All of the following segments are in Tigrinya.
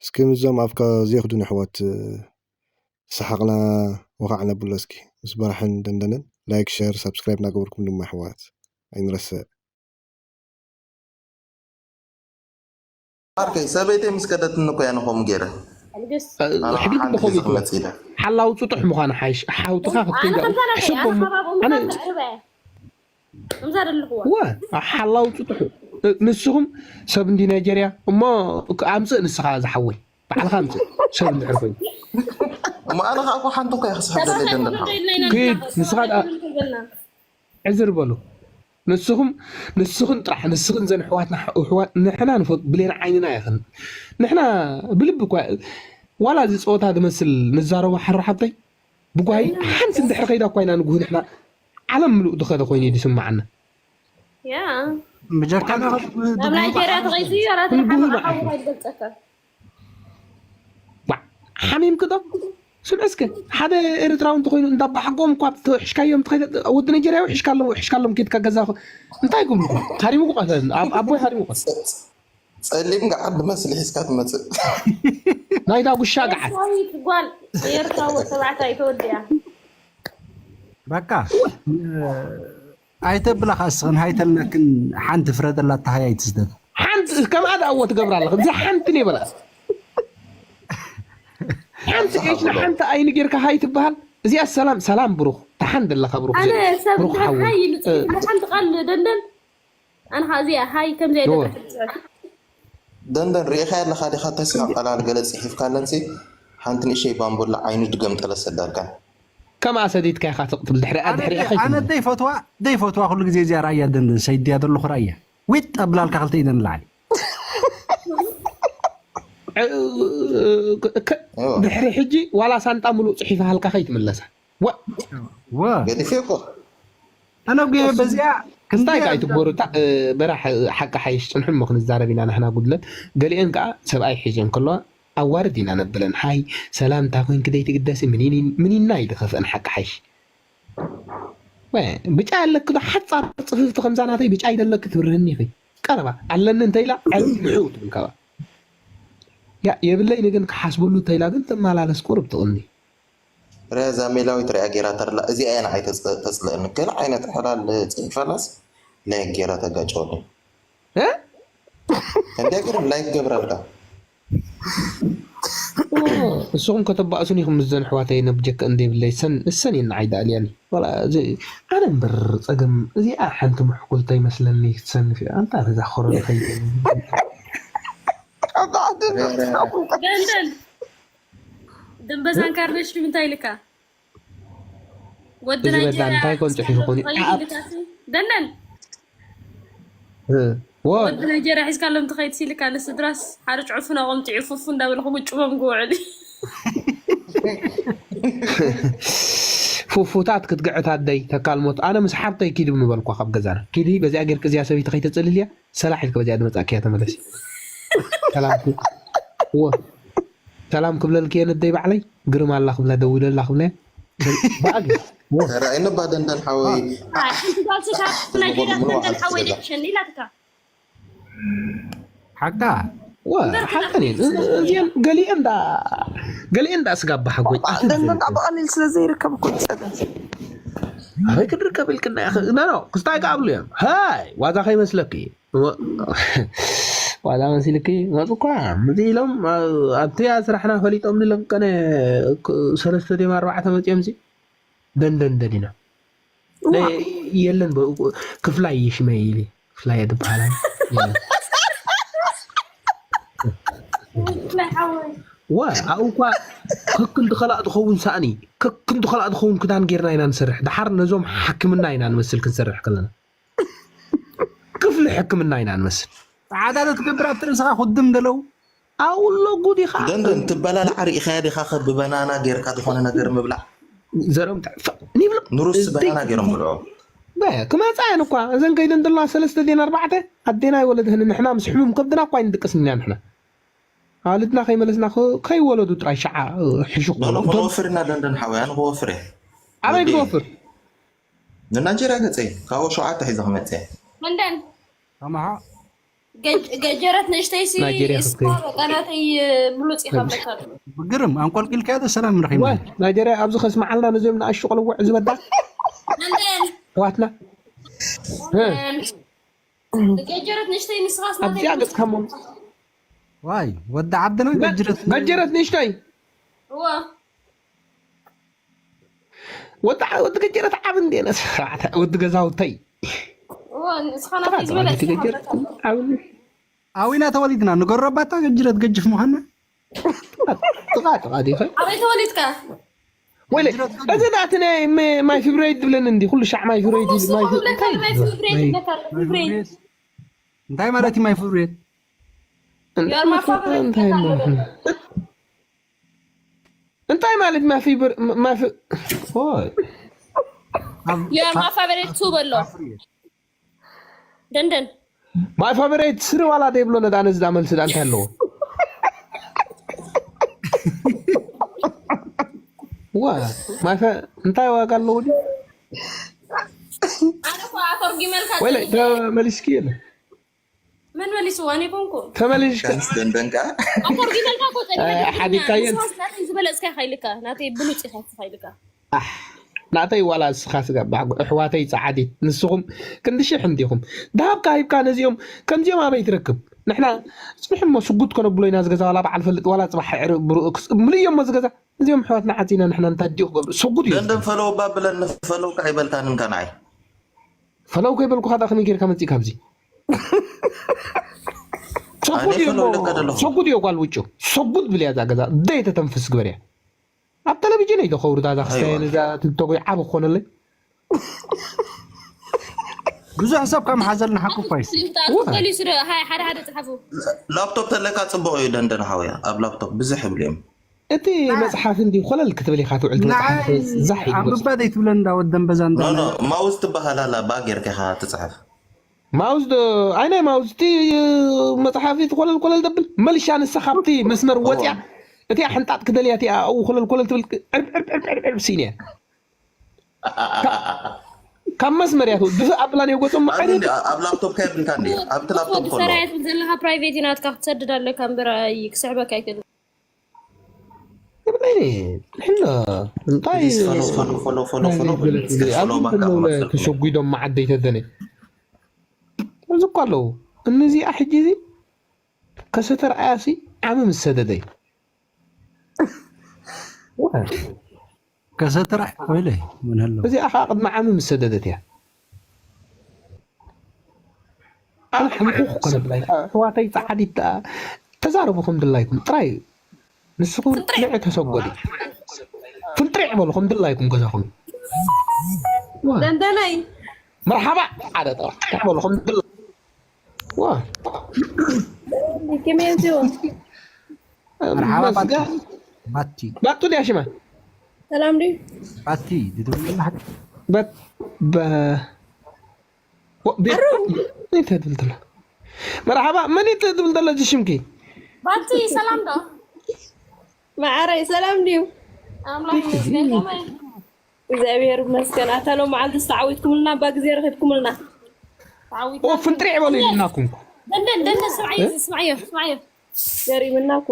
እስኪ ምስዞም ኣፍካ ዘይኽዱን ኣሕዋት ሰሓቕና ወኻዕ ነብሎ እስኪ። ምስ በራሕን ደንደንን ላይክ፣ ሸር፣ ሳብስክራይብ እናገበርኩም ድማ ኣሕዋት ኣይንረስዕ። ዓርከይ ሰበይተይ ምስ ከደትኒ እኮ እያ ንኸምኡ ገይረ። ሕልግስ ኣነ ሕድግ ሓንቲ ብኸመይ ግዜ ትብል? ክመጽእ ኢለ። ሓላው ጽጡሕ ምዃኑ ሓይሽ ሓውትኻ ኣነ ክትከይዳ ከምዛ ናይ ኣነ ሕሰቦም ከባብኡ ኣነ ምናምን ተዕርበ ከምዛ ደልኽዎ ወ ሓላው ጽጡሕ ንስኹም ሰብ እንዲ ናይጀርያ እሞ ኣምፅእ ንስኻ ዝሓወይ ባዕልኻ ኣምፅእ ሰብ እንድሕር ኮይኑ እሞ ኣነ ከዓ እኮ ሓንቲ እኮ እያ ክስሕብ ደለይ ደንደን ሓወይ። ኪድ ንስኻ ደኣ ዕዝር በሉ ንስኹም ንስኽን ጥራሕ ንስኽን ዘን ኣሕዋትና ኣሕዋት ንሕና ንፈ ብሌን ዓይንና ኢኽን ንሕና ብልቢ እኳ ዋላ እዚ ፀወታ ዝመስል ንዛረቦ ሓሮ ሓብተይ ብጓሂ ሓንቲ እንድሕር ከይዳ እኳ ኢና ንጉህ ንሕና ዓለም ምሉእ ዝኸደ ኮይኑ እዩ ዝስማዓና ያ ብጀካ ናብ ናይጀርያ ተኸይሱ ዮራት ክንጉህ ሓመቓ ንዓኹም ሓወኻ ይገልጸካ ዋ፣ ሓሚምክ ዶ ስምዕ እስከ ሓደ ኤርትራዊ እንተኮይኑ እንዳባሓጎም እኳ ትሕሽካዮም ትኸይድ ወዲ ናይጀርያዊ ሕሽካሎም ሕሽካሎም ኬድካ ገዛ ኹ- እንታይ ይብሉ ሃሪሙ ክቐተል ኣብ- ኣቦይ ሃሪሙ ቀተል ጸሊም ገዓት ዝመስል ሒዝካ ትመጽእ። ናይ ዳጉሻ ገዓት ኤርትራዊት ጓል ኤርትራዊ ተባዕታይ ተወዲያ በቃ ኣይተብላ ካስኽን ሃይተልናክን ሓንቲ ፍረደላ ተሃይ ኣይትስደድ ሓንቲ ከምኣ ደኣዎ ትገብራ ኣለኽ እዚ ሓንቲ ኔበላ ሓንቲ ጌሽ ንሓንቲ ኣይኒ ጌርካ ሃይ ትበሃል እዚኣ ሰላም ሰላም ብሩኽ ተሓን ዘለኻ ብሩኽ ኣነ ዘርኢ ሰብ ብሩኽ ሓወይ ሃይ ኢሉ ጽሒፍ ሓንቲ ቃል ደንደን ኣነ ከዓ እዚኣ ሃይ ከምዚ ዶ ኣይደቅሕ ዝጽሕፍ ደንደን ርኢኻ ኣለኻ ዲኻ ተስፋ ቀላል ገለ ጽሒፍካ ኣለንሲ ሓንቲ ንእሸይ ባምቡላ ዓይኑ ድገምጠለ ሰዳርካን። ከምኣ ሰዲድካ ኢኻ ትቕትል ድሕሪኣ ድሕሪኣ ኣነ ከይትብል ደይፈትዋ ደይፈትዋ ኩሉ ግዜ እዚኣ ራእያ ደንደን ሰይድያ ዘለኹ ራእያ ዊጥ ኣብላልካ ክልተ ኢደን ላዕሊ ድሕሪ ሕጂ ዋላ ሳንጣ ሙሉእ ጽሒፋ ሃልካ ከይትምለሳ ዋ ወ ገዲፈ እኮ ኣነ ጌ በዚኣ እንታይ ክንደይ ከኣ ይትግበሩ እታ በራሕ ሓቂ ሓይሽ ጽንሑ እሞ ክንዛረብ ኢና ንሕና ጉድለት ገሊአን ከኣ ሰብኣይ ሒዘን ከለዋ ኣዋርድ ኢና ነብለን ሓይ ሰላም እንታይ ኮንክ ደይትግደሲ ምኒና እዩ ዝኸፍአን ሓቂ ሓይሽ ብጫ ኣለኪ ዶ ሓጻር ጽፍፍቲ ከምዛ ናተይ ብጫ ይደለኪ ትብርህኒ ኢኺ ቀረባ ኣለኒ እንተ ኢላ ዕል ንዕኡ ትብል ካባ ያ የብለይን ግን ክሓስበሉ እንተ ኢላ ግን ትመላለስ ቁሩብ ትቕኒ ሪያ ዛሜላዊት ሪያ ጌራ ተርላ እዚኣ እያ ንዓይ ተጽ- ተጽልእኒ ገለ ዓይነት ዕላል ጽሒፋላስ ላይክ ጌራ ተጋጨወኒ እ? እንዲያ ገርም ላይክ ገብራልካ ንስኹም ከተባእሱን ኢኹም ምስዘን ኣሕዋተይ ነብጀካ እንደይብለይ ሰን እሰን እየን ንዓይ ደኣልያኒ ዋላ እዚ ኣነ እምበር ጸገም እዚኣ ሓንቲ ምሕኩልተይ መስለኒ ክትሰንፍ እያ ኣንታ ተዛኸሮ ንኸይድ ደንደን ድንበዛን ካርነሽ እንታይ ኢልካ ወዲ እዚ በላ ናይጀርያ እንታይ ኮን ጽሒፉ ኮን ደንደን ወ ወዲ ናይጀርያ ሒዝካሎም ትኸይድ ሲልካ ንስድራስ ሓደ ጭዕፉን ኣቆምጢዑ ፉፉ እንዳበለ ክምጭቦም ክውዕል ፉፉታት ክትግዕት ኣደይ ተካልሞት ኣነ ምስ ሓብተይ ኪዱ ምበልኳ ካብ ገዛና ኪዲ በዚኣ ጌርክ እዚኣ ሰበይቲ ከይተፅልልያ ሰላሕ ኢልክ በዚኣ ድመፃእክያ ተመለሲ ሰላም ክ- እወ ሰላም ክብለልክ እየ ነደይ ባዕለይ ግርም ኣላ ክብላ ደዊለላ ክብለ በኣግ ተራእይኒ ባ ደንደን ሓወይ ሓንቲ ጓል ስጋ ናይጀርያ ደንደን ሓወይ ደቅሸኒ ኢላትካ ሓቃ ሓቀን እየን እዚአን ገሊአን ዳ ገሊአን ዳ ስጋ ኣባሓጎይ ደንደን ብቐሊል ስለ ዘይርከብ እኮ ዝፀገም ኣበይ ክንርከብ ኢልክና ኢኺ ኖ ክስታይ ከኣብሉ እዮም ሃይ ዋዛ ከይመስለኪ ዋዛ መሲልኪ መፁ እኳ ምዚ ኢሎም ኣብቲ ስራሕና ፈሊጦም ኢሎም ቀነ ሰለስተ ድዮም ኣርባዕተ መፂኦም ሲ ደንደን ደሊና የለን ክፍላይ ይሽመ ኢሊ ክፍላይ ትበሃላ ወ ኣብኡ እኳ ከክንዲ ከላእ ዝኸውን ሳእኒ ከክንዲ ከላእ ዝኸውን ክዳን ጌርና ኢና ንሰርሕ ድሓር ነዞም ሓክምና ኢና ንመስል ክንሰርሕ ከለና ክፍሊ ሕክምና ኢና ንመስል ፃዕዳ ዶ ትገብር ኣብቲ ርእስኻ ኩድም ደለው ኣውሎ ጉድ ኢኻ ደንደን ትበላልዓ ርኢኻያ ዲኻ ከ ብበናና ጌርካ ዝኾነ ነገር ምብላዕ ዘርኦም ንብሎ ንሩስ በናና ገይሮም ብልዖ ክመፃ እየን እኳ እዘን ከይደን ዘለዋ ሰለስተ ዜን ኣርባዕተ ኣዴና ይወለድህን ንሕና ምስ ሕሙም ከብድና እኳ ይንድቅስ ኢና ንሕና ኣዋልድና ከይመለስና ከይወለዱ ጥራይ ሸዓ ሕሹ ኖኖ ክወፍር እና ደንደን ሓወያ ንክወፍር እየ ኣበይ ክወፍር ንናይጀርያ ገፀይ ካብኡ ሸውዓተ ሒዘ ክመፀ መንደን ከማሓ ገጀረት ንእሽተይ ሲ ናይጄሪያ እስኳ ክትከይድ። በቃ ናተይ ብሉፅ ኢኻ ብለካ ኣሎ። ብግርም ኣንቆልቂልካዮ ዶ ሰላም ረኺብና? ዋይ ናይጀርያ ኣብዚ ከስመዓልና ነዚኦም ንኣሽቱ ቆልውዕ ዝበዳ እንደን ኣሕዋትና ገጀረት ንእሽተይ ንስኻስ ናተይ ኣብዚኣ ገፅካሞም ዋይ ወዲ ዓድና ገጅረት ገጀረት ንእሽተይ እዎ ወዲ ገጀረት ዓብ እንዴ ነስ ወዲ ገዛውተይ እዎ ንስኻ ናተይ ዝበለፅ ኢኻ ገጀረት ብለካ ኣሎ። ዓብ ኣዊና ተወሊድና ንገረባታ ገጅረት ገጅፍ ምዃና ጥቓ ጥቓ ዲኸ ኣበይ ተወሊድካ? ወይለ እዚ ናቲ ናይ ም- ማይ ፊብሬት ዝብለኒ እንዲ ኩሉ ሻዕ ማይ ፊብሬት ይብል፣ ማይ ፊ- እንታይ እዩ? ማይ ፊብሬት ይብለካ ኣሎ፣ ፊብሬት። እንታይ ማለት እዩ ማይ ፊብሬት? Your my favorite እንታይ ማለት ነው? እንታይ ማለት ማይ ፊብር ማይ ፊ- ኦይ Your my favorite ቱ በሎ ደንደን ማይ ፋቨሬት ስሪ ዋላ ደይብሎ ነዳ ነዚ ዳ መልሲ ዳ እንታይ ኣለዎ? ዋ ማይ ፈ እንታይ ዋጋ ኣለዎ? ድዩ? ኣነ እኮ ኣተርጉመልካ ወይለ ጸኒሐ። ተመሊስኪ የለ መን መሊስዎ? ኣነ ኣይኮንኩን። ተመሊስካ ደንደንካ ኣተርጉመልካ እኮ ጸኒሐ። ኣይ፣ ሓዲግካየን። ናተይ ዝበለጽካ ኢኻ ኢልካ ናተይ ብሉጽ ኢኻ ንስኻ ኢልካ። ኣሕ ናተይ ዋላ እስኻ ስጋ ባዕጉ ኣሕዋተይ ጸዓዲት ንስኹም ክንዲ ሽሕ እንዲኹም ደሃብካ ሂብካ ነዚኦም ከምዚኦም ኣበይ ትረክብ ንሕና ጽንሕ እሞ ስጉት ከነብሎ ኢና ዝገዛ ዋላ በዓል ፈልጥ ዋላ ጽባሕ ዕር ብርኡክስ ምልእዮ እሞ ዝገዛ እዚኦም ኣሕዋትና ዓጺና ንሕና እንታይ ዲኡ ክገብሩ ሰጉድ እዩ ደንደን ፈለው ባብለን ፈለው ካይበልካንን ከንዓይ ፈለው ከይበልኩኻ ዳ ከመይ ጌርካ መጺእ ካብዚ ሰጉድ እዩ ፈለው ኢለካ ዘለኹ። ሰጉድ እዩ ጓል ውጩ ሰጉድ ብልያ እዛ ገዛ ደይ ተተንፍስ ግበር እያ ኣብ ቴሌቪዥን እዩ ተኸውሩ ዳዛ ክስተየን እዛ ትተጎይ ዓብ ክኾነለይ ብዙሕ ሰብ ከም ሓዘልና ሓቁ እኳ ይስ ተፈሊሱ ዶ ሃይ ሓደ ሓደ ጽሓፉ። ላፕቶፕ ተለካ ጽቡቅ እዩ ደንደን ሓውያ ኣብ ላፕቶፕ ብዙሕ ይብሉ እዮም እቲ መጽሓፍ እንዲ ኮለል ክትብል ኢኻ ትውዕል እቲ መጽሓፍ ዛሕ እዩ ኣንብባ ዘይትብለን እንዳ ወደን በዛ እንዳ ኖ ኖ ማውዝ ትበሃል ኣላ ባ ጌርካ ኢኻ ትጽሕፍ ማውዝ ዶ ኣይናይ ማውዝ እቲ መጽሓፍ እቲ ኮለል ኮለል ደብል መልሻ ንሳ ካብቲ መስመር ወፅያ እቲኣ ሕንጣጥ ክደልያ እቲኣ ኣብኡ ኮለል ኮለል ትብል ዕርብ ዕርብ ዕርብ ዕርብ ዕርብ ሲን እያ ካብ መስመር እያ ትውል ድፍእ ኣብላን የጎፅም ኣብ ዓይነት እንዲ- ኣብ ላፕቶፕ ከ የብልካ እንዲ ኣብቲ ላፕቶፕ ከሎ ሰራያ ትብል ዘለካ ፕራይቬት እዩ ናትካ ክትሰድድ ኣለካ እምበር ኣይ ክስዕበካ ኣይክእልን። የብለይ ሕና እንታይ ፈሎ ፈሎ ፈሎ ፈሎ ፈሎ ኣብዚ ፈሎ ባካ ዘለዉ ተሸጒዶም መዓደይ ተደነ እዚ እኮ ኣለዉ እነዚኣ ሕጂ እዚ ከሰተርኣያሲ ዓሚ ምስ ሰደደይ ከሰተራ ወይለ ምን ኣሎ እዚኣ ከዓ ቅድሚ ዓሚ ምስ ሰደደት እያ ኣነ ሕምኹ ክኮነ ብላይ ኣሕዋተይ ፃዓዲት ደኣ ተዛረቡ ከም ድላይኩም ጥራይ ንስኹም ንዕ ተሰጎዲ ፍንጥሪዕ በሉ ከም ድላይኩም ገዛኹም ደንደነይ መርሓባ ሓደ ጥራሕ በሉ ከም ድላ ዋ ከመይ ኣምፅዎ? መርሓባ መስጋ ባቲ ባቱ ድያ ሽማ ሰላም ድዩ? ባቲ ድትብለላ በት በ ወ- ቤት መን ተድብል ተላ መርሓባ መን ተድብል ተላ እዚ ሽምኪ ባቲ ሰላም ዶ? መዓረይ ሰላም ድዩ? ኣምላኽ ይመስገን ከመይ? እግዚኣብሔር ይመስገን። ኣታ ሎም መዓልቲ ዝተዓዊትኩምልና እባ ግዜ ረኺብኩምልና ተዓዊት ኦ ፍንጥሪዕ በሉ ኢልናኩም ደንደን ደንደን ስምዓዮ ስምዓዮ ስምዓዮ ገሪምና እኮ።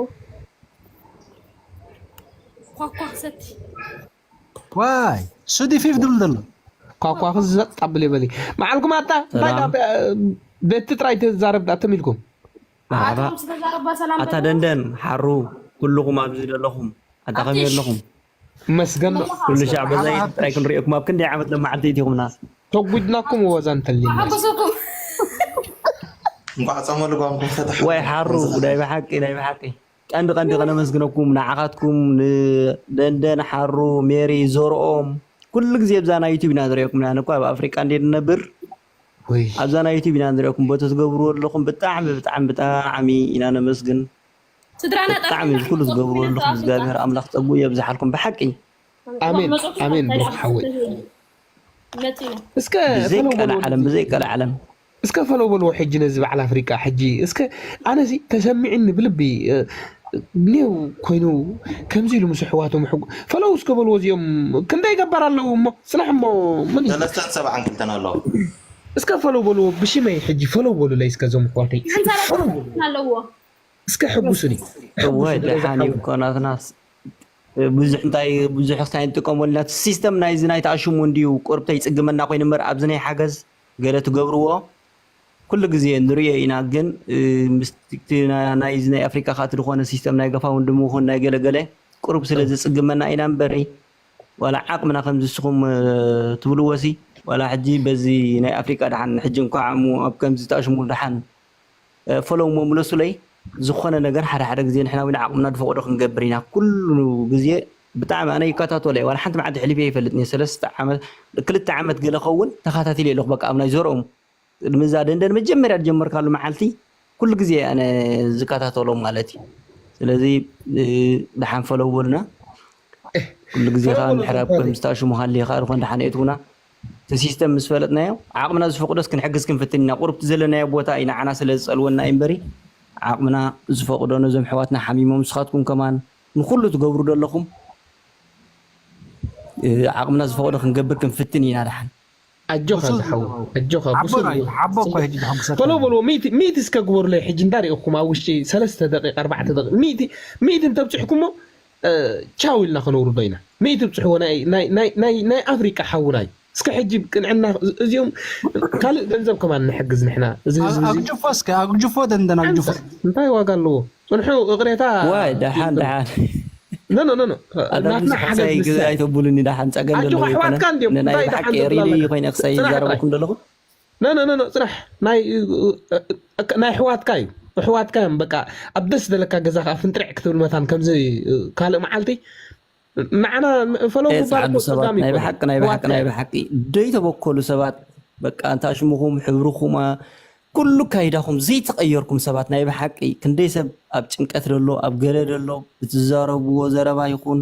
ኳኳ ክሰቲ ዋይ ሱዲ ፊፍ ድብል ዘሎ ኳኳ ክዘጥ ኣብል ይበሊ መዓልኩም ኣታ እንታይ ሰላም። ዳ- ቤት ጥራይ ተዛረብ ኣተም ኢልኩም መርሓባ ኣቶም ዝተዛረባ ሰላም ኣታ ደንደን ሓሩ ኩልኹም ኣብዚ ዘለኹም ኣታ ከመይ ኣለኹም መስገን ዶ ኩሉ ሻዕ በዛይ ጥራይ ክንሪእኩም ኣብ ክንደይ ዓመት ለመዓልቲ ኢትኹምና ተጉድናኩም ወዛ እንተሊና ሓጎሰኩም እንኳዕ ጸመ ልጓምኩም ፈታሕ ወይ ሓሩ ናይ ብሓቂ ናይ ብሓቂ ቀንዲ ቀንዲ ከነመስግነኩም ንዓኻትኩም ንደንደን ሓሩ ሜሪ ዘርኦም ኩሉ ግዜ ብዛ ናይ ዩቱብ ኢና ንሪኦኩም ኢና እኮ ኣብ ኣፍሪቃ እንዴ ንነብር ወይ ኣብዛ ናይ ዩቱብ ኢና ንሪኦኩም በቲ ትገብርዎ ኣለኹም ብጣዕሚ ብጣዕሚ ብጣዕሚ ኢና ነመስግን ስድራና ብጣዕሚ እዚ ኩሉ ዝገብርዎ ኣለኹም እግዚኣብሔር ኣምላኽ ፀጉ የብዝሓልኩም ብሓቂ ኣሜን ኣሜን ብሩክ ሓወይ መፂና እስከ ብዘይ ፈለው ቀለ በልዎ ዓለም ብዘይ ቀለ ዓለም እስከ ፈለው በልዎ ሕጂ ነዚ በዓል ኣፍሪቃ ሕጂ እስከ ኣነዚ ተሰሚዕኒ ብልቢ ኔው ኮይኑ ከምዚ ኢሉ ምስ ኣሕዋቶም ሕጉ ፈለው እስከ በልዎ እዚኦም ክንደይ ገባር ኣለዉ እሞ ጽናሕ እሞ መን እዩ? ሰለስተን ሰብዓን ክልተን ኣለዉ እስከ ፈለው በልዎ ብሽመይ ሕጂ ፈለው በሉለይ እስከ ዞም ኣሕዋተይ። ሓንሳብ ፈለው በሉ። ኣለዎ። እስከ ሕጉሱኒ። እዋይ፣ ሕጉሱኒ፣ ደሓን እዩ እኮ ናትናስ። ብዙሕ እንታይ፣ ብዙሕ ክሳይ ንጥቀመሉ ኢና። እቲ ሲስተም ናይዚ ናይ ተኣሽሙ እንድዩ ቁርብ ተይጽግመና ኮይኑ እምበር ኣብዚ ናይ ሓገዝ ገለ ትገብርዎ ኩሉ ግዜ ንርእዮ ኢና። ግን፣ እ፣ ምስቲ ና-፣ ናይዚ ናይ ኣፍሪቃ ከኣ እቲ ዝኾነ ሲስተም ናይ ገፋ እውን ድምኹን ናይ ገለገለ ቁሩብ ስለ ዝጽግመና ኢና እምበሪ፣ ዋላ ዓቕምና ከምዚ ንስኹም፣ እ፣ ትብልዎሲ፣ ዋላ ሕጂ በዚ ናይ ኣፍሪቃ ደሓን ሕጂ እንኳዕ እሞ ኣብ ከምዚ ተኣሽሙ ደሓን፣ እ፣ ፈለውሞ ምለሱለይ። ዝኾነ ነገር ሓደ ሓደ ግዜ ንሕና እውን ዓቕምና ዝፈቕዶ ክንገብር ኢና። ኩሉ ግዜ ብጣዕሚ ኣነ ይከታተሎ እየ። ዋላ ሓንቲ መዓልቲ ሕሊፈ ይፈልጥን እየ። ሰለስተ ዓመት፣ ክልተ ዓመት ገለ ኸውን ተኸታቲለ ኣለኹ። በቃ ኣብ ናይ ዘርኦም ቅድሚ እዛ ደንደን መጀመርያ ዝጀመርካሉ መዓልቲ ኩሉ ግዜ ኣነ ዝከታተሎም ማለት እዩ። ስለዚ፣ እ፣ ደሓን ፈለው በሉና። ኩሉ ግዜ ከዓ ፈለው በሉ፣ ምሕራብ ፈለው። ከም ዝታሽሙ ሃልየ ከዓ ዝኾን ደሓን የእትውና። እቲ ሲስተም ምስ ፈለጥናዮ ዓቕምና ዝፈቕዶስ ክንሕግዝ ክንፍትን ኢና። ቁሩብቲ ዘለናዮ ቦታ እዩ ንዓና ስለ ዝጸልወና እዩ እምበሪ ዓቕምና ዝፈቕዶ ነዞም ኣሕዋትና ሓሚሞም ንስኻትኩም ከማን ንኹሉ ትገብሩ ዘለኹም፣ እ፣ ዓቕምና ዝፈቕዶ ክንገብር ክንፍትን ኢና ደሓን። ኣጆኻ እሱ ዝሓው፣ ኣጆኻ ሓቦ ብሱል ራይ፣ እዩ። ሓቦ እኮ ሕጂ ተሐጉሰካ። ፈሎ በልዎ፣ ሚእቲ፣ ሚእቲ እስከ ግበሩለይ ሕጂ እንዳሪእኹም ኣብ ውሽጢ ሰለስተ ደቂቕ፣ ኣርባዕተ ደቂቕ፣ ሚእቲ፣ ሚእቲ እንተብጽሕኩሞ፣ እ፣ ቻው ኢልና ከነውርዶ ኢና። ሚእቲ ብጽሕዎ ናይ፣ ናይ፣ ናይ፣ ናይ፣ ናይ ኣፍሪቃ ሓውናይ። እስከ ሕጂ ቅንዕና እዚኦም ካልእ ገንዘብ ከማን ንሕግዝ ንሕና። እዚ ህዝቢ እዚ ኣግጅፎ እስከ፣ ኣግጅፎ ደንደን ኣግጅፎ። ሓንሳብ እንታይ ዋጋ ኣለዎ? ጽንሑ እቕሬታ ዋይ፣ ደሓን፣ ይብል። ደሓን። ኖ፣ ኖ፣ ኖ፣ ኖ። ኣዳም ናትና ሓገዝ ሰሓሳይ ግዜ ንሳይ። ኣይተብሉኒ፣ ደሓን ጸገም ኣጆኻ፣ ኣለዎ ኣይኮነን። ኣሕዋትካ እንድዮም። ንናይ እንታይ ብሓቂ ደሓን ሪሊ ትብለና? ኮይነ ክሳይ ጽናሕ ይዛረበኩም ጥራይ። ዘለኹ። ኖ፣ ኖ፣ ኖ፣ ኖ፣ ጽናሕ። ናይ፣ እ፣ እ፣ ናይ ኣሕዋትካ እዩ። ኣሕዋትካ እዮም። በቃ ኣብ ደስ ዘለካ ገዛ ከኣ ፍንጥሪዕ ክትብል መታን ከምዚ፣ እ፣ ካልእ መዓልቲ ንዓና ፈለው ኤ፣ ምባል ጸዓዱ እኮ ሰባት፣ ጸጋም ናይ ይኮነ። ብሓቂ፣ ናይ ብሓቂ፣ ኣሕዋትካ ናይ እዮም። ብሓቂ ደይተበከሉ ሰባት፣ በቃ እንታ ሽምኹም፣ ሕብርኹም፣ አ፣ ኩሉ ካይዳኹም ዘይተቐየርኩም ሰባት፣ ናይ ብሓቂ ክንደይ ሰብ ኣብ ጭንቀት ደሎ፣ ኣብ ገለ ደሎ፣ ብትዛረብዎ ዘረባ ይኹን፣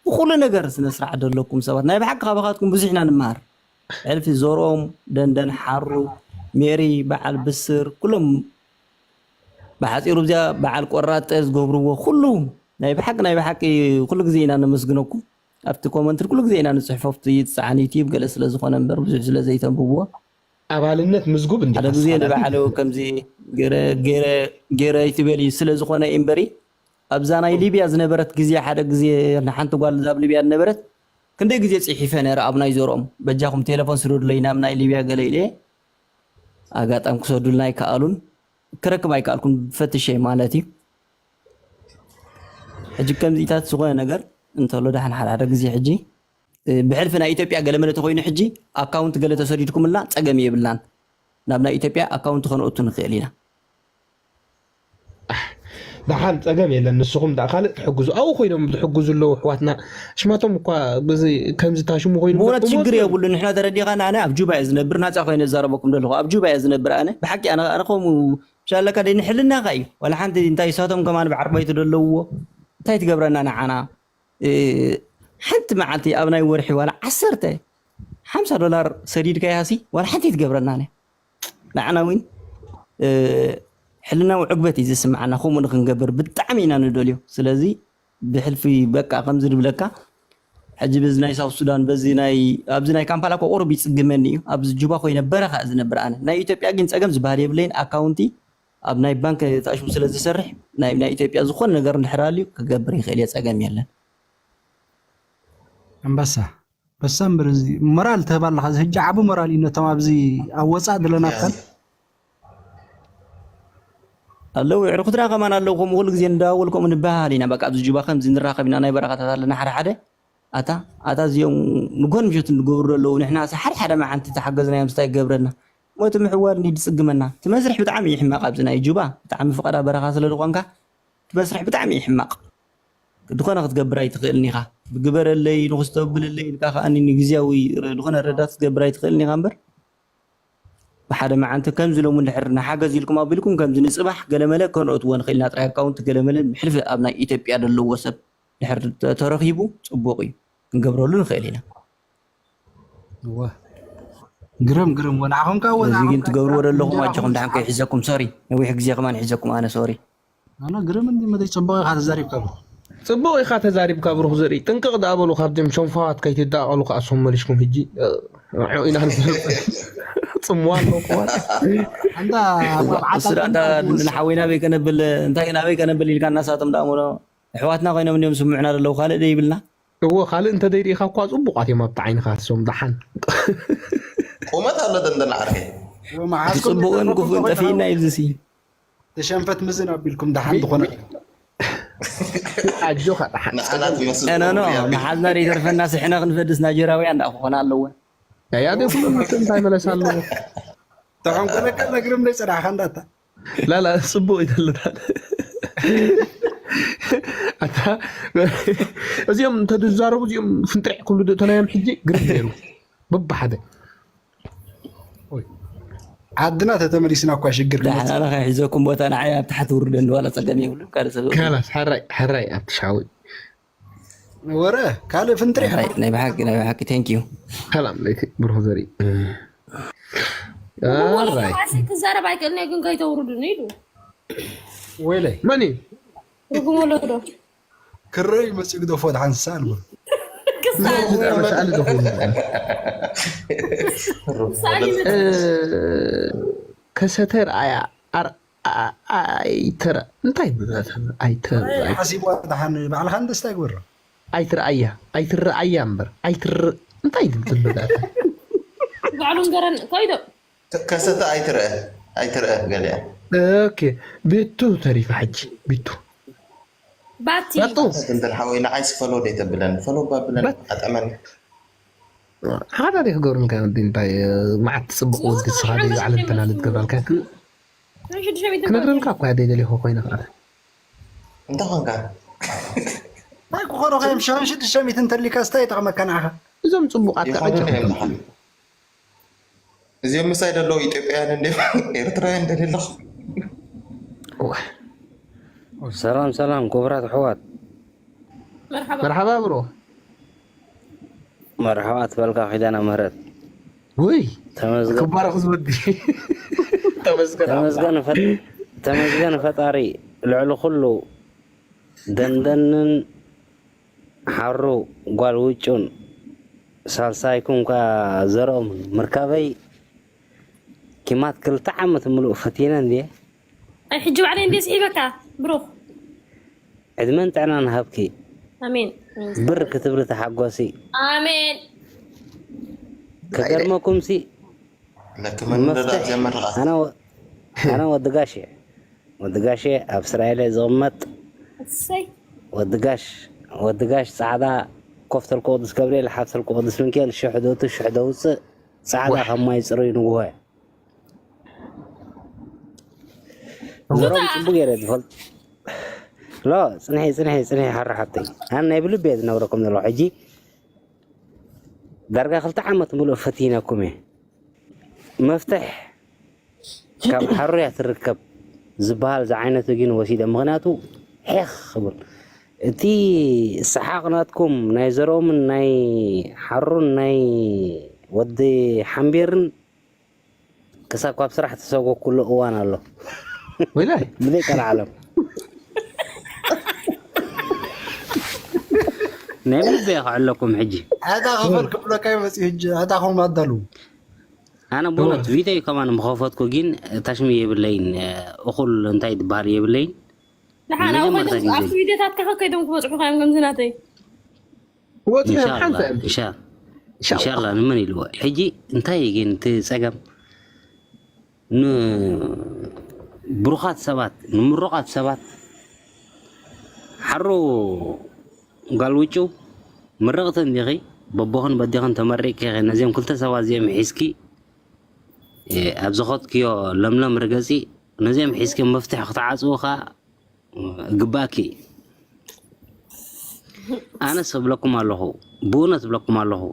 ብኹሉ ነገር ስነ ስርዓት ደለኩም ሰባት፣ ናይ ብሓቂ ካባኻትኩም ብዙሕ ኢና ንመሃር። ሕልፊ ዞርኦም፣ ደንደን፣ ሓሩ፣ ሜሪ፣ በዓል ብስር፣ ኩሎም ብሓጺሩ እዚኣ በዓል ቆራጠ ዝገብርዎ ኩሉ ናይ ብሓቂ፣ ናይ ብሓቂ ኩሉ ግዜ ኢና ነመስግነኩም። ኣብቲ ኮመንት ኩሉ ግዜ ኢና ንጽሕፎ፣ ኣብቲ ይጽዓን ዩቲዩብ ገለ ስለ ዝኾነ እምበር ብዙሕ ስለ ዘይተንብብዎ። ኣባልነት ምዝጉብ እንዲኻ ሓደ ግዜ ንስኻ ንባዕሉ ከምዚ ገረ፣ ገረ፣ ገረ ይትበል እዩ ስለ ዝኾነ እዩ እምበሪ፣ ኣብዛ ናይ ሊብያ ዝነበረት ግዜ ሓደ ግዜ ንሓንቲ ጓል እዛ ኣብ ሊብያ ዝነበረት ክንደይ ግዜ ጽሒፈ ነይረ ኣብ ናይ ዘርኦም፣ በጃኹም ቴሌፎን ስደዱለይ ናብ ናይ ሊብያ ገለ ኢለ፣ ኣጋጣሚ ክሰዱልና ኣይከኣሉን፣ ክረክብ ኣይከኣልኩን፣ ፈትሸ ማለት እዩ። ሕጂ ከምዚታት ዝኾነ ነገር እንተሎ ደሓን ሓደ ሓደ ግዜ ሕጂ፣ እ፣ ብሕልፊ ናይ ኢትዮጵያ ገለ መለ ተኾይኑ ሕጂ ኣካውንት ገለ ተሰዲድኩምልና ጸገም የብልናን። ናብ ናይ ኢትዮጵያ ኣካውንት ከነእቱ ንኽእል ኢና። ኣሕ፣ ደሓን ጸገም የለን። ንስኹም ደኣ ካልእ ትሕግዙ። ኣብኡ ኮይኖም ዝሕግዙ ኣለዉ ኣሕዋትና። ሽማቶም እኳ በዚ ከምዚ ታሽሙ ኮይኑ ብእውነት ብሞት ችግር እዮም። የብሉ። ንሕና ተረዲኻና፣ ኣነ ኣብ ጁባ እየ ዝነብር፣ ናጻ ኮይነ ዝዛረበኩም ዘለኹ። ኣብ ጁባ እየ ዝነብር ኣነ። ብሓቂ ኣነ፣ ኣነ ከምኡ ምሻለካ ደይ ንሕልናኻ እዩ። ዋላ ሓንቲ እንታይ እሳቶም ከማን ብዓርባይቱ ደለውዎ። እንታይ ትገብረና ንዓና? እ፣ ሓንቲ መዓልቲ ኣብ ናይ ወርሒ ዋላ ዓሰርተ፣ ሓምሳ ዶላር ሰዲድካያሲ ዋላ ሓንቲ ትገብረና ነ። ንዓና እውን፣ እ፣ ሕልናዊ ዕግበት እዩ ዝስምዓና። ከምኡ ንክንገብር ብጣዕሚ ኢና ንደልዮ። ስለዚ ብሕልፊ በቃ ከምዚ ንብለካ፣ ሕጂ በዚ ናይ ሳውት ሱዳን፣ በዚ ናይ፣ ኣብዚ ናይ ካምፓላ እኮ ቁሩብ ይጽግመኒ እዩ። ኣብዚ ጁባ ኮይነ በረኻ እየ ዝነብር ኣነ። ናይ ኢትዮጵያ ግን ጸገም ዝበሃል የብለይን። ኣካውንቲ ኣብ ናይ ባንክ ተኣሽሙ ስለ ዝሰርሕ፣ ናይ፣ ናይ ኢትዮጵያ ዝኾነ ነገር እንድሕር ኣልዩ ክገብር ይኽእል እየ፣ ጸገም የለን። ኣንበሳ፣ ኣንበሳ እምበር እዚ ሞራል ትህብ ኣለኻ። እዚ ሕጂ ዓቢ ሞራል እዩ ነቶም ኣብዚ ኣብ ወጻእ ዘለና ኣካል። ኣለዉ፣ የዕርኹትና ከማን ኣለዉ፣ ከምኡ ኩሉ ግዜ ንደዋወል፣ ከምኡ ንበሃሃል ኢና። በቃ ኣብዚ ጁባ ከምዚ ንራኸብ ኢና፣ ናይ በረኻታት ኣለና ሓደ ሓደ። ኣታ፣ ኣታ እዚኦም ንጎን ምሸት እንድገብሩ ዘለዉ፣ ንሕና ሳ ሓደ ሓደ መዓልቲ ተሓገዝናዮም፣ ስታይ ክገብረና። ሞት ምሕዋር እንዲ ድጽግመና። እቲ መስርሕ ብጣዕሚ እዩ ሕማቕ ኣብዚ ናይ ጁባ። ብጣዕሚ ፍቓዳ በረኻ ስለ ዝኾንካ፣ እቲ መስርሕ ብጣዕሚ እዩ ሕማቕ። ዝኾነ ክትገብር ኣይትኽእልን ኢኻ። ግበረለይ፣ ንኽስተብልለይ ኢልካ ከኣ ንግዝያዊ ረ-፣ ዝኾነ ረዳት ክትገብር ኣይትኽእልን ኢኻ እምበር፣ ብሓደ መዓልቲ ከምዚ ሎሚ እንድሕር ንሓገዝ ኢልኩም ኣቢልኩም ከምዚ ንጽባሕ ገለመለ ከነእትዎ ንኽእል ኢና። ጥራይ ኣካውንት ገለመለ ብሕልፊ ኣብ ናይ ኢትዮጵያ ዘለዎ ሰብ ድሕር ተ-፣ ተረኺቡ ጽቡቕ እዩ። ክንገብረሉ ንኽእል ኢና። እወ። ግርም፣ ግርም። ወንዓኹም ከኣ እዚ ግን ወንዓኹም ትገብርዎ ከኣ ዘለኹም እንጀራኹም ኣጆኹም ደሓን ከይሕዘኩም፣ ሶሪ። ነዊሕ ግዜ ከማን ይሕዘኩም ኣነ፣ ሶሪ። ኣነ ግርም እንዲ መደይ ጽቡቕ ኢኻ ተዛሪብካ ብሩኽ። ጽቡቕ ኢኻ ተዛሪብካ ብሩኽ ዘርኢ። ጥንቅቕ ደኣ በሉ ካብዞም ሸንፋዋት ከይትዳቐሉ ከኣ ሶም መሊስኩም ሕጂ፣ እ፣ ንዑ ኢና ንፈልጥ። ጽምዋ ኣለዎ ክዋት። እንዳ እሱ ደኣ እንዳ ንሓወይ ናበይ ከነብል እንታይ ናበይ ከነብል ኢልካ እናሳቶም ደኣ እሞ ኣሕዋትና ኮይኖም እንዲዮም ስምዑና ዘለዉ ካልእ ዶ ይብልና እዎ ካልእ እንተደይርኢኻ እኳ ጽቡቓት እዮም ኣብቲ ዓይንኻ እሶም ደሓን። ቁመት ኣሎ ደንደን ዓርከይ። መዓስኩም ጽቡቕን ክፉእን ጠፊእና እዩ ዝሲ ተሸንፈት ምዝን ኣቢልኩም ደሓን ዝኾነ ኣጆኻ ደሓን። ንዓና ትመስል ኖ ኖ መሓዝና ደይተርፈና ስሕነ ክንፈድስ ናጀራውያን ደኣ ክኾና ኣለወን ያያ ደ ኩሎም መጥቶ እንታይ መለስ ኣለዎ። ተኾንኩለካ ነግርም ደይ ጸዳሕካ እንዳታ ላላ ጽቡቕ ይደልታል። ኣታ እዚኦም እንተዝዛረቡ እዚኦም ፍንጥሪዕ ክብሉ ዶ እተናዮም ሕጂ ግርም ነይሩ። በብሓደ ዓድና ተተመሊስና እኳ ሽግር ዳሕና ኸ ሒዘኩም ቦታ ንዓይ ኣብ ታሕቲ ውርደ እንዲ ዋላ ጸገም የብሉ ካልእ ሰብ ካላስ ሓራይ ሓራይ ኣብቲ ሻዊ ወረ ካልእ ፍንጥሪ ናይ ብሓቂ ናይ ብሓቂ thank you ሰላም ለይቲ ብሩኽ ዘርኢ ኣራይ ክዛረብ ኣይክእልን እየ ግን ከይተውርዱኒ ኢሉ ወይለይ መን እዩ ትርጉም ኣለዎ ዶ ክረይ መፅኡ ግደፎ ድሓንሳ ኣልቦ መሳእሊ ዶ ኮይኑ ሳሊ ከሰተ ርኣያ ኣር- ኣ- ኣይትረ እንታይ ብዛተ ኣይተ ሓሲቡ ድሓን ባዕልካ ንደስታ ይግበሮ ኣይትረኣያ ኣይትረኣያ እምበር ኣይትር እንታይ ትብል ብዛተ ባዕሉን ገረን ከይዶ ከሰተ ኣይትረአ ኣይትረአ ገሊያ ኦኬ ቤቱ ተሪፋ ሕጂ ቤቱ ባቲ መጡ እንትን ሓወይ ንዓይ ስፈሎ ደይ ተብለን ፈሎ ባብለን ኣጠመን ሓደ ደይ ክገብሩ ምካ ወዲ እንታይ መዓት ፅቡቅ ወዲ ስኻ ደይ ባዕለ እንተና ልትገብረልካ ሽዱሽተ ሚእቲ ክነግረልካ እኳ ደይ ደሊኹ ኮይነ ከዓ እንታይ ኾንካ እንታይ ክኾኑ ከዮም ሸን ሽዱሽተ ሚእቲ እንተሊካ ስታይ ይጠቕመካ ንዓኻ እዞም ፅቡቃት ከዓ ይኾኑ ጨፈ እዮም እዚኦም ምሳይ ደለዉ ኢትዮጵያውያን እንደ ኤርትራውያን እንደሌለኹ ሰላም ሰላም ክቡራት ኣሕዋት መርሓባ መርሓባ ብሮ መርሓባ ትበልካ ኪዳነ ምህረት ውይ ተመስገን ክባረኽ ዝወዲ ተመስገን ኣምላኽ። ተመስገን ፈ- ተመስገን ፈጣሪ ልዕሊ ኩሉ ደንደንን ሓሩ ጓል ውጩን ሳልሳይኩም ካ ዘርኦም ምርካበይ ኪማት ክልተ ዓመት ምሉእ ፈቲነ እንድየ ኣይ ሕጂ ባዕለይ እንዴ ስሒበካ ብሩኽ ዕድመን ጥዕናን ሃብኪ ኣሜን ብር ክትብሊ ተሓጎሲ ኣሜን ከገርመኩም ሲ ለክመንደዳ መፍትሕ ዘመርቓት ኣነ ወ- ኣነ ወዲ ጋሽ እየ ወዲ ጋሽ እየ ኣብ እስራኤል እየ ዝቕመጥ እሰይ ወዲ ጋሽ ወዲ ጋሽ ፃዕዳ ኮፍ ተልኩ ቅዱስ ገብርኤል ሓፍ ተልኩ ቅዱስ ሚካኤል ሽሕ ደውቱ ሽሕ ደውፅእ ፃዕዳ ካብ ማይ ፅሩይ ንግሆ እየ ዘረም ፅቡቅ ገይረ ዝፈልጥ ሎ ፅንሒ ፅንሒ ፅንሒ ሓራ ሓብተይ ኣነ ናይ ብልቢ እየ ዝነግረኩም ዘለኹ ሕጂ ዳርጋ ክልተ ዓመት ምሉእ ፈቲነኩም እየ መፍትሕ ካብ ሓሩያ ትርከብ ዝበሃል ዝዓይነቱ ግን ወሲደ ምክንያቱ ሄኽ ክብል እቲ ሰሓቕ ናትኩም ናይ ዘርኦምን ናይ ሓሩን ናይ ወዲ ሓምቤርን ክሳብ ካብ ስራሕ ተሰጎኩሉ እዋን ኣሎ ወይላይ ብዘይ ቀልዓለም ናይ ብልቢ የኽዕለኩም ሕጂ ዕዳ ክፈል ክብለካ ይመፅእ ሕጂ ዕዳኹም ኣዳልዉ ኣነ ቦነት ቪተይ ከማን ምኸፈትኩ ግን ታሽሚ የብለይን እኹል እንታይ ትበሃል የብለይን ንሓን ኣብ መጀመርታ ኮይዶም ግዜ። ኣብቲ ቪድዮታት ከኸ ኮይዶም ክበፅሑ ካዮም ከምዚ ናተይ ወፂኦም ኢንሻላ ሓንሳ ኢንሻ- ኢንሻላ ንመን ኢልዎ ሕጂ እንታይ እዩ ግን እቲ ፀገም ንብሩኻት ሰባት ንምሩቓት ሰባት ሓሩ ጓል ውጭው ምርቕቲ እንዲኺ በቦኽን በዲኽን ተመሪቕኪ ኢኺ ነዚኦም ክልተ ሰባት እዚኦም ሒዝኪ እ፣ ኣብ ዝኸድክዮ ለምለም ርገፂ ነዚኦም ሒዝኪ መፍትሒ ክትዓፅዉ ከዓ ግባእኪ ኣነስ እብለኩም ኣለኹ ብእውነት እብለኩም ኣለኹ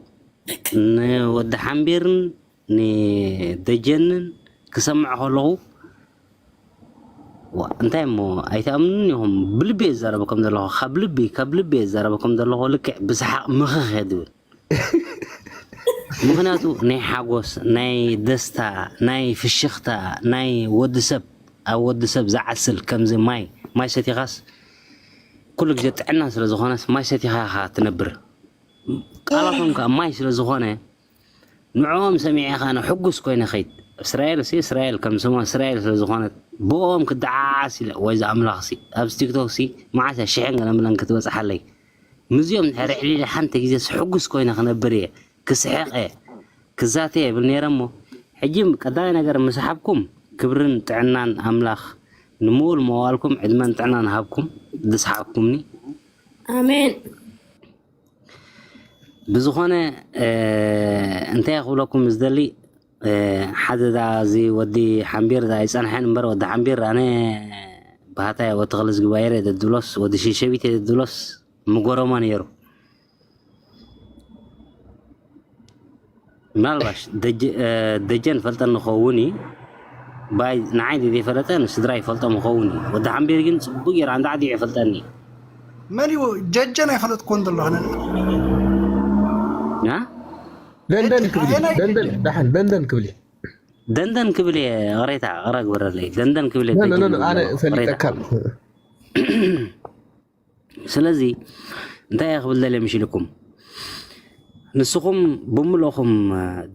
ንወዲ ሓምቢርን ንደጀንን ክሰምዕ ከለኹ ዋ እንታይ እሞ ኣይትኣምኑን ኢኹም ብልቢ እየ ዝዛረበኩም ዘለኹ ካብ ልቢ ካብ ልቢ እየ ዝዛረበኩም ዘለኹ ልክዕ ብሰሓቕ ምኽኽ እየ ዝብል ምኽንያቱ ናይ ሓጎስ ናይ ደስታ ናይ ፍሽኽታ ናይ ወዲ ሰብ ኣብ ወዲ ሰብ ዝዓስል ከምዚ ማይ ማይ ሰቲኻስ ኩሉ ግዜ ጥዕና ስለ ዝኾነስ ማይ ሰቲኻ ኢኻ ትነብር ቃላቶም ከዓ ማይ ስለ ዝኾነ ንዕኦም ሰሚዐ ከኣ ሕጉስ ኮይነ ኸይድ። እስራኤል ሲ እስራኤል ከም ስማ እስራኤል ስለ ዝኾነት ብኦም ክደዓዓስ ኢለ፣ ወይ ዝኣምላኽ ሲ ኣብዚ ቲክቶክ ሲ መዓስ እያ ሽሕን ገለ ምለን ክትበጽሓለይ? ምስዚኦም ድሕሪ ዕሊለ ሓንቲ ግዜ ሕጉስ ኮይነ ክነብር እየ፣ ክስሕቕ እየ፣ ክዛተ እየ እብል ነይረ እሞ፣ ሕጂ ቀዳማይ ነገር ምስ ሓብኩም ክብርን ጥዕናን ኣምላኽ ንምኡል መዋእልኩም ዕድመን ጥዕናን ሃብኩም ዝሰሓቕኩምኒ። ኣሜን። ብዝኾነ እንታይ ክብለኩም ዝደሊ፣ ሓደ ዳ እዚ ወዲ ሓምቢር ዳ ኣይጸንሐን እምበር፣ ወዲ ሓምቢር ኣነ ባህታ ወዲ ክልዝጊ ባይረ ደድብሎስ ወዲ ሽሸቢት ደድብሎስ ምጎረሞ ነይሩ። ምናልባሽ ደጀ- እ፣ ደጀን ፈልጠኒ ክኸውን እዩ። ባይ ንዓይ ዘይፈለጠ ንስድራ ይፈልጦም ክኸውን እዩ። ወዲ ሓምቢር ግን ጽቡቅ ገይሩ ኣንዳ ዓዲ ይፈልጠኒ። መን እዩ ጀጀን ኣይፈለጥኩዎን ዘሎ ኣነ። ና ደንደን ክብል ደንደን ዳሓን ደንደን ክብል ደንደን ክብል እየ። ቅሬታ ቅረ ግበረለይ። ደንደን ክብል እየ። ኖ ኖ ኖ ደጀን ኣነ ክብል ቅሬታ። ፈሊጠካ ስለዚ እንታይ እየ ክብል ደልየ ምሽ ኢልኩም ንስኹም ብምልእኹም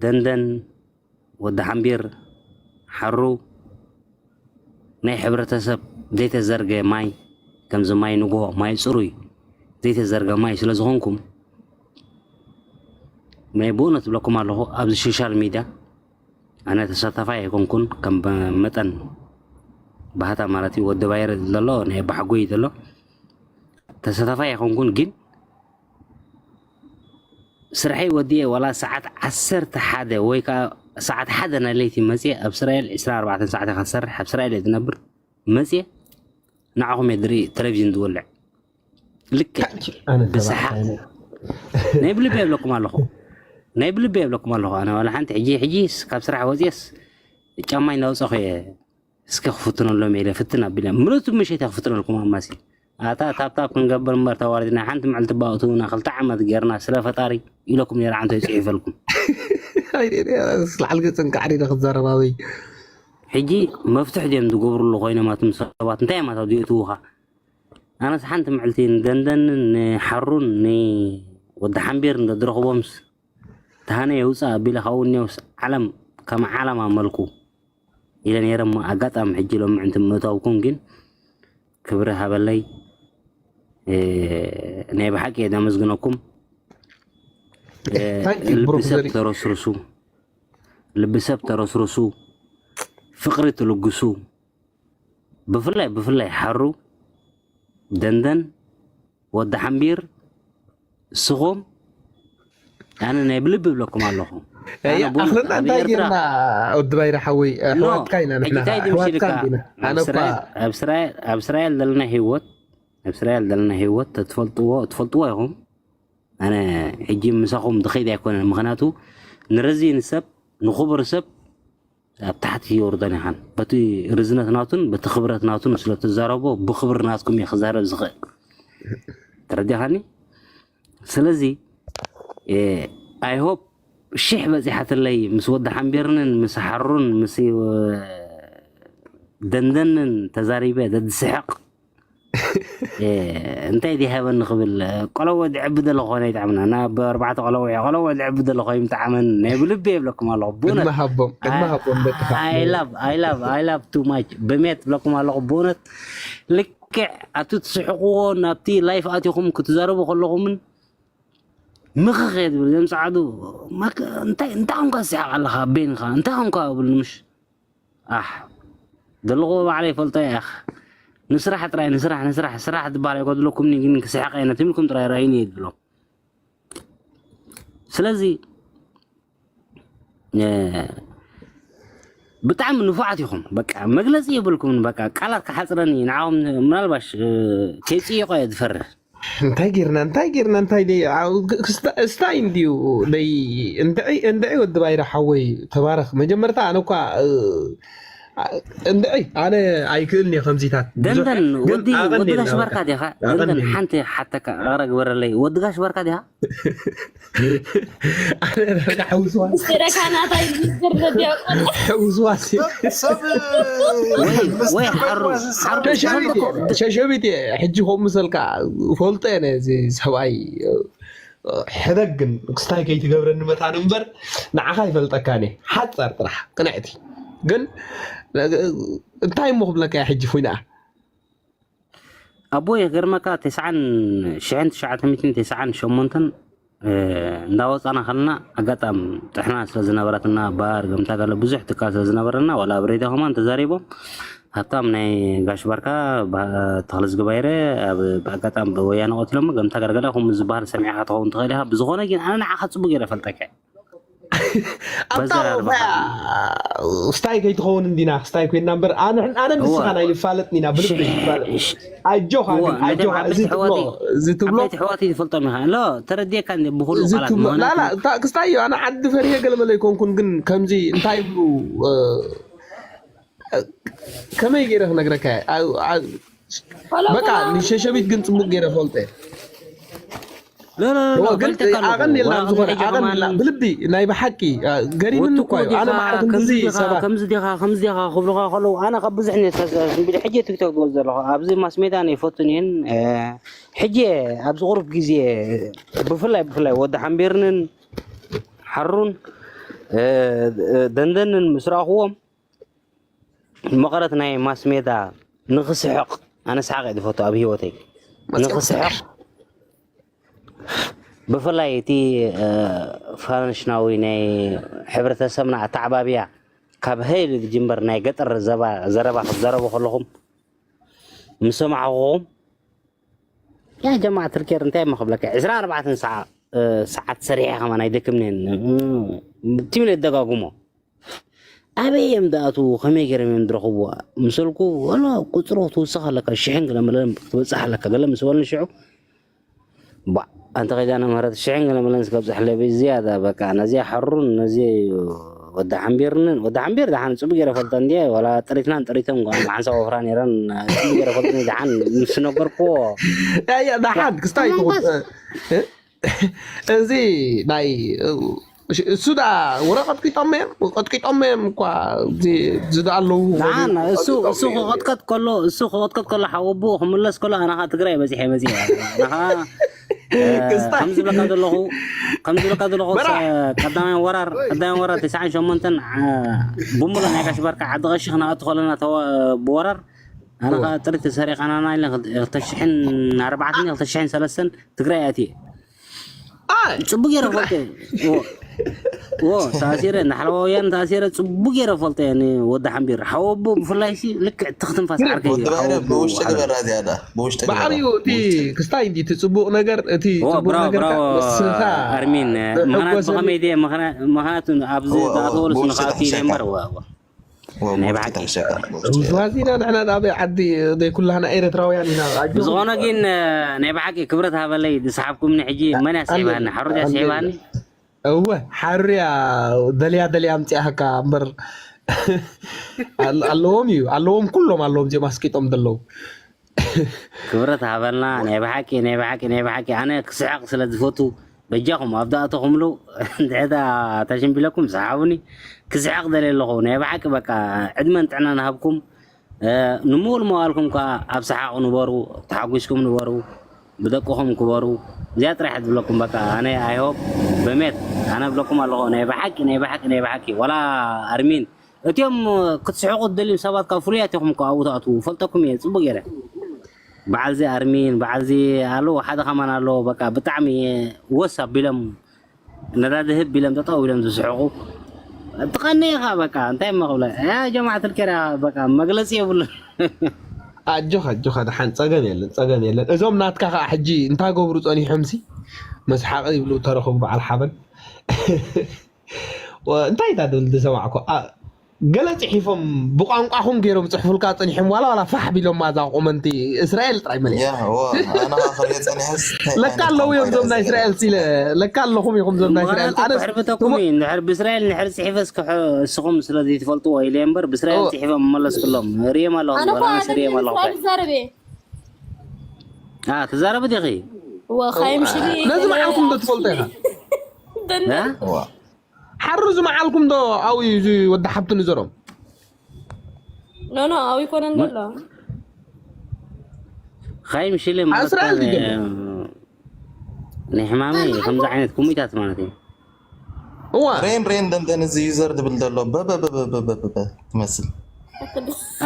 ደንደን ወዲ ሓምቢር ሓሩ ናይ ሕብረተሰብ ዘይተዘርገ ማይ ከምዚ ማይ ንጎ ማይ ፅሩይ ዘይተዘርገ ማይ ስለ ዝኾንኩም ናይ ብእውነት ብለኩም ኣለኹ ኣብዚ ሶሻል ሚድያ ኣነ ተሳታፋይ ኣይኮንኩን ከም መጠን ባህታ ማለት እዩ ወዲ ባይረ ዘሎ ናይ ባሕጎይ ዘሎ ተሳታፋይ ኣይኮንኩን ግን ስርሐይ ወዲኤ ዋላ ሰዓት ዓሰርተ ሓደ ወይ ከዓ ሰዓት ሓደ ናይ ለይቲ መፅየ ኣብ እስራኤል ዕስራን ኣርባዕተን ሰዓት ኢኻ ትሰርሕ ኣብ እስራኤል እየ ዝነብር መፅየ ንዓኹም እየ ድርኢ ቴሌቪዥን ዝወልዕ ልክዕ ብሰሓቅ ናይ ብልቢ የብለኩም ኣለኹ ናይ ብልቢ የብለኩም ኣለኹ ኣነ ዋላ ሓንቲ ሕጂ ሕጂ ካብ ስራሕ ወፅየስ ጫማይ እናውፀኹ እየ እስከ ክፍትነሎም ኢለ ፍትን ኣቢለ ምሉእ ምሸት እየ ክፍትነልኩም ኣማሲ ኣታ ታብታብ ክንገብር እምበር ተዋሪድና ሓንቲ መዕልቲ ባእትውና ክልተ ዓመት ጌርና ስለ ፈጣሪ ኢለኩም ነይረ ዓንቶ ይፅሒፈልኩም ላዕል ገፅን ካዕሪ ዶ ክትዛረብ ኣበይ ሕጂ መፍትሕ ድዮም ዝገብርሉ ኮይኖም ኣቱም ሰባት እንታይ እዮም ኣታ ድእትውኻ ኣነስ ሓንቲ መዕልቲ ንደንደንን ንሓሩን ንወዲ ሓምቢር እንደድረኽቦምስ ተሃነ የውፅእ ኣቢለ ካብኡ እኒኦስ ዓለም ከም ዓለም ኣመልኩ ኢለ ነይረ እሞ ኣጋጣሚ ሕጂ ሎሚ ዕንቲ ምእታውኩም ግን ክብሪ ሃበለይ ናይ ብሓቂ እየ ዘመስግነኩም ልቢ ሰብ ተረስርሱ ልቢ ሰብ ተረስርሱ ፍቅሪ ትልግሱ ብፍላይ ብፍላይ ሓሩ ደንደን ወዲ ሓምቢር ንስኹም ኣነ ናይ ብልቢ ይብለኩም ኣለኹ ኣነ ቡን- ኣኽለና ኣብ እንታይ ኤርትራ ጌርና ወዲ ባይረ ሓወይ ኖ፣ ኣሕዋትካ ኢና ንሕና እንታይ ድምሽ ኣሕዋትካ ኢልካ? እንዲና ኣነ ኣብ እኳ እስራኤል- ኣብ እስራኤል ዘለና ህይወት ኣብ እስራኤል ዘለና ህይወት ተትፈልጥዎ ትፈልጥዎ ኢኹም ኣነ ሕጂ ምሳኹም ድኸይድ ኣይኮነን ምኽንያቱ ንረዚን ሰብ ንኽቡር ሰብ ኣብ ታሕቲ የውርደን ኢኻን በቲ ርዝነት ናቱን በቲ ክብረት ናቱን ስለትዛረቦ ብክብሪ ናትኩም እየ ክዛረብ ዝኽእል ተረዲኻኒ ስለዚ ኣይሆፕ ሽሕ በፂሓትለይ ምስ ወዲ ሓምቢርንን ምስ ሓሩን ምስ ደንደንን ተዛሪበ ዘድስሕቕ እንታይ ድሃበኒ ክብል ቆለወ ድዕቢ ደለኾ ናይ ጣዕምና ናብ ኣርባዕተ ቆለወ ቆለወ ድዕቢ ደለኾ ይምጣዓመን ናይ ብልቢ የብለኩም ኣለኹ ቅድሚ ሃቦም ቅድሚ ሃቦም ደቅኻ I love I love I love too much ብሜት ብለኩም ኣለኹ ብእውነት ልክዕ ኣቱ ትስሕቅዎ ናብቲ ላይፍ ኣቲኹም ክትዛረቡ ከለኹምን ምኽኽ እየ ዝብል ዘምፅዓዱ እንታይ እንታይ ኮንካ ዝስሓቅ ኣለኻ ቤንኻ እንታይ ኮንካ እብል ምሽ ኣሕ ዘለኹዎ ባዕለ ይፈልጦ እየ ኣኽ ንስራሕ ጥራይ ንስራሕ ንስራሕ ስራሕ ዝበሃል ኣይጎድለኩምኒ ግን ክስሕቅ እየ ነትምልኩም ጥራይ ረኣይኒ እየ ዝብሎም ስለዚ ብጣዕሚ ንፉዓት ኢኹም በቃ መግለፂ የብልኩምን በቃ ቃላት ክሓፅረኒ ንዓኹም ምናልባሽ ከይፅይቆ እየ ዝፈርህ እንታይ ጌርና እንታይ ጌርና እንታይ ደይ ስታይ እንድዩ ደይ እንድዒ እንድዒ ወዲ ባይረ ሓወይ ተባረኽ መጀመርታ ኣነ እኳ እንድዒ ኣነ ኣይክእልን እየ ከምዚታት ደንደን ወዲ ወዲ ጋሽ ባርካ ዲኻ ደንደን ሓንቲ ሓተካ ረግበረለይ ወዲ ጋሽ ባርካ ዲኻ ኣነ ሓውስዋ ደካ ናታይ ዝዝር ዲያቆን ሓውስዋ ሰብ ወይ ወይ ሓሩ ሓሩ ሸሸቢት እየ ሕጂ ከምኡ ምሰልካ ፈልጦ እየ ነዚ ሰብኣይ ሕደግ ግን ክስታይ ከይትገብረኒ መታን እምበር ንዓኻ ይፈልጠካኒ ሓፃር ጥራሕ ቅንዕቲ ግን እንታይ እሞ ክብለካ ሕጂ ፉይና ኣቦ የገርመካ ተስዓን ሽሕን ትሽዓተ ሚእትን ተስዓን ሸሞንተን እንዳወፃና ከለና ኣጋጣም ጥሕና ስለዝነበረትና ባር ገምታ ገለ ብዙሕ ትካል ስለዝነበረና ዋላ ኣብ ሬድዮ ከማን ተዛሪቦም ሃብታም ናይ ጋሽ ባርካ ተክለ ዝገባይረ ብኣጋጣሚ ወያነ ቆትሎም ገምታ ገርገለ ከምኡ ዝበሃል ሰሚዕካ ትኸውን ትኽእል ኢኻ ብዝኾነ ግን ኣነ ንዓኻ ፅቡቅ ገይረ ፈልጠካ ኣታ ስታይ ከይትኸውን እንዲና ስታይ ኮይና እምበር ኣነ ንስኻ ናይ ንፋለጥ ኢና ብልቢ ይፋለጥ ኣጆኻ ግን ኣጆኻ እዚ ትብሎ እዚ ትብሎ ኣሕዋት ይፈልጦም ኢኻ ሎ ተረዲየካ እንደ ብኹሉ ቃላት ላላ ክስታይ እዩ ኣነ ዓዲ ፈሪሄ ገለመለ ይኮንኩን ግን ከምዚ እንታይ ይብሉ ከመይ ገይረ ክነግረካ በቃ ንሸሸቢት ግን ፅቡቅ ገይረ ፈልጠ ኣቀኒልና ዝኾነ ኣቀኒልና ብልቢ ናይ ብሓቂ ገሪምኒ እኮ እዩ ኣነ ማዕረ ክንድዚ ሰባት ከምዚ ዲኻ ከምዚ ዲኻ ክብሉኻ ከለዉ ኣነ ካብ ብዙሕ ቢል ሕጂ ቲክቶክ ዝወ ዘለኹ ኣብዚ ማስሜዳ ናይ ፈቱን እየን ሕጂ ኣብዚ ቁሩብ ግዜ ብፍላይ ብፍላይ ወዲ ሓምቤርንን ሓሩን ደንደንን ምስ ረኣኽዎም መቐረት ናይ ማስሜዳ ንኽስሕቕ ኣነ ሰሓቕ እየ ዝፈቱ ኣብ ህይወተይ ንኽስሕቕ ብፍላይ እቲ ፋንሽናዊ ናይ ሕብረተሰብና ኣተዓባብያ ካብ ሀይል ዝጅምበር ናይ ገጠር ዘረባ ክዘረቡ ከለኹም ምስ ሰማዕኹኹም ያ ጀማዓ ትርኬር እንታይ እሞ ክብለካ ዕስራ ኣርባዕተን ሰዓት ሰሪሐ ከማን ኣይደክምንን ትብል የደጋጉሞ ኣበይ እዮም ዝኣትዉ ከመይ ገይሮም እዮም ዝረኽብዋ ምሰልኩ ወላ ቁፅሩ ክትውስኽ ኣለካ ሽሕን ገለ መለን ክትበፅሕ ኣለካ ገለ ምስ በሉኒ ሽዑ ባ ኣንተ ኺዳነ ምህረት ሽሕን ገለ መለን ዝከብፅሕ ለቢ ዝያዳ በቃ ነዚያ ሓሩን ነዚ ወዲ ሓምቢርንን ወዲ ሓምቢር ደሓን ፅቡቅ ገይረ ፈልጠ እንዲየ ዋላ ጥሪትናን ጥሪቶም ጓ ሓንሳ ወፍራ ነይረን ፅቡቅ ገይረ ፈልጠ ደሓን ምስ ነገርክዎ ደሓን ክስታይ ትኹን እዚ ናይ እሱ ዳ ወረ ቀጥቂጦም እዮም ቀጥቂጦም እዮም እኳ ዝዳ ኣለዉ እሱ እሱ ክቐጥቀጥ ከሎ እሱ ክቐጥቀጥ ከሎ ሓወቡ ክምለስ ከሎ ኣናኻ ትግራይ በፂሐ መፂ ኣናኻ ከም ዝብለካ ዘለኹ ከም ዝብለካ ዘለኹ ቀዳማይ ወራር ቀዳማይ ወራር ተስዓን ሸሞንተን ብምሎ ናይ ጋሽ ባርካ ዓዲ ቀሺ ክነኣቱ ከለና ብወራር ኣናኻ ጥሪ ተሰሪቐናና ኢለ ክልተ ሽሕን ኣርባዕተን ክልተ ሽሕን ሰለስተን ትግራይ ኣትየ ፅቡቅ ገይረ ፈልጠ ተኣሲረ ንሓለዋ ወያን ተኣሲረ ፅቡቅ ገይረ ፈልጠ ወዲ ሓምቢር ሓወቦ ብፍላይ ሲ ልክዕ ትኽትንፋስ ዓርከይ ብውሽጢ ግበራ ዝያዳ ብውሽጢ ባዕሪኡ እቲ ክስታይ እንዲ እቲ ፅቡቅ ነገር እቲ ፅቡቅ ነገር ስኻ ኣርሚን ምክንያቱ ብከመይ ድየ ምክንያቱ ኣብዚ ዝኣተወሉ ስንካኣቲ ኢለ እምበር ዝዋዚና ንሕና ኣብ ዓዲ ዘይኩላህና ኤረትራውያን ኢና ብዝኾነ ግን ናይ ብሓቂ ክብረት ሃበለይ ዝሰሓብኩምኒ ሕጂ መን እያ ስሒባኒ ሓሩት እያ ስሒባኒ እወ ሓሩያ ደልያ ደልያ ኣምፅኣካ እምበር ኣለዎም እዩ ኣለዎም ኩሎም ኣለዎም እዚኦም ኣስቂጦም ዘለዉ ክብረት ሃበልና ናይ ብሓቂ ናይ ብሓቂ ናይ ብሓቂ ኣነ ክስሕቕ ስለ ዝፈቱ በጃኹም ኣብ ዳእተኹምሉ ድሕዳ ተሽምቢለኩም ሰሓቡኒ ክስሕቕ ደልየ ኣለኹ ናይ ብሓቂ በቃ ዕድመን ጥዕናን ሃብኩም ንሙሉ መዋልኩም ከዓ ኣብ ሰሓቕ ንበሩ ተሓጒስኩም ንበሩ ብደቅኹም ክበሩ እዚኣ ጥራሕ ዝብለኩም በቃ ኣነ ኣይሆብ በሜት ኣነ ብለኩም ኣለኹ ናይ ብሓቂ ናይ ብሓቂ ናይ ብሓቂ ወላ ኣርሚን እቲኦም ክትስሕቁ ትደልዩ ሰባት ካብ ፍሉያት ኢኹም እኮ ኣብኡ ትኣትዉ ፈልጠኩም እየ ፅቡቅ ገይረ በዓልዚ ኣርሚን በዓልዚ ኣለዎ ሓደ ከማን ኣለዎ በቃ ብጣዕሚ ወስ ኣቢሎም ነዳዲ ህብ ኢሎም ጠጠው ኢሎም ዝስሕቁ ትቀኒ ኢኻ በቃ እንታይ እሞ ክብለ ያ ጀማዓት ልኬር በቃ መግለፂ የብሉ ኣጆኻ ኣጆኻ ደሓን ፀገም የለን ፀገም የለን እዞም ናትካ ከዓ ሕጂ እንታይ ገብሩ ፀኒሖምሲ መስሓቂ ይብሉ ተረኸቡ በዓል ሓበን እንታይ እታ ድብል ዝሰማዕኮ ገለ ፅሒፎም ብቋንቋኹም ገይሮም ፅሕፉልካ ፀኒሖም ዋላ ዋላ ፋሕ ቢሎም ማዛ ቆመንቲ እስራኤል ጥራይ መለ ያ ዋ ኣነ ኸዓ ክሪኦ ፀኒሐስ እንታይ ለካ ኣለዉ እዮም እዞም ናይ እስራኤል ሲለ ለካ ኣለኹም ኢኹም እዞም ናይ እስራኤል ኣነስ ሕርብተኩም እዩ እንድሕር ብእስራኤል እንድሕር ፅሒፈ እስከ እስኹም ስለ ዘይትፈልጥዎ ኢለ እምበር ብእስራኤል ፅሒፈ መመለስኩሎም ርእዮም ኣለኹ ኣነ እኮ ወላ ኣነስ ኣደን ርእዮም ኣለኹ እስራኤል ይዛረብ እየ አ ትዛረብ ዲኺ ወኻይም ሽሊ ነዚ መዓልኩም ዶ ትፈልጦ ኢኻ ደነ ዋ ሓሩ ዝመዓልኩም ዶ ኣው እዩ እዚ ወዲ ሓብቲ ንዘሮም ኖ ኖ ኣው ይኮነን ዘሎ ኻይም ሽሊ ማለት እስራኤል ድገም። ናይ ሕማመይ ከምዚ ዓይነት ኩሚታት ማለት እዩ። እዋ ሬን ሬን ደንደን እዚ ዩዘር ድብል ዘሎ በበበበበበበ ትመስል።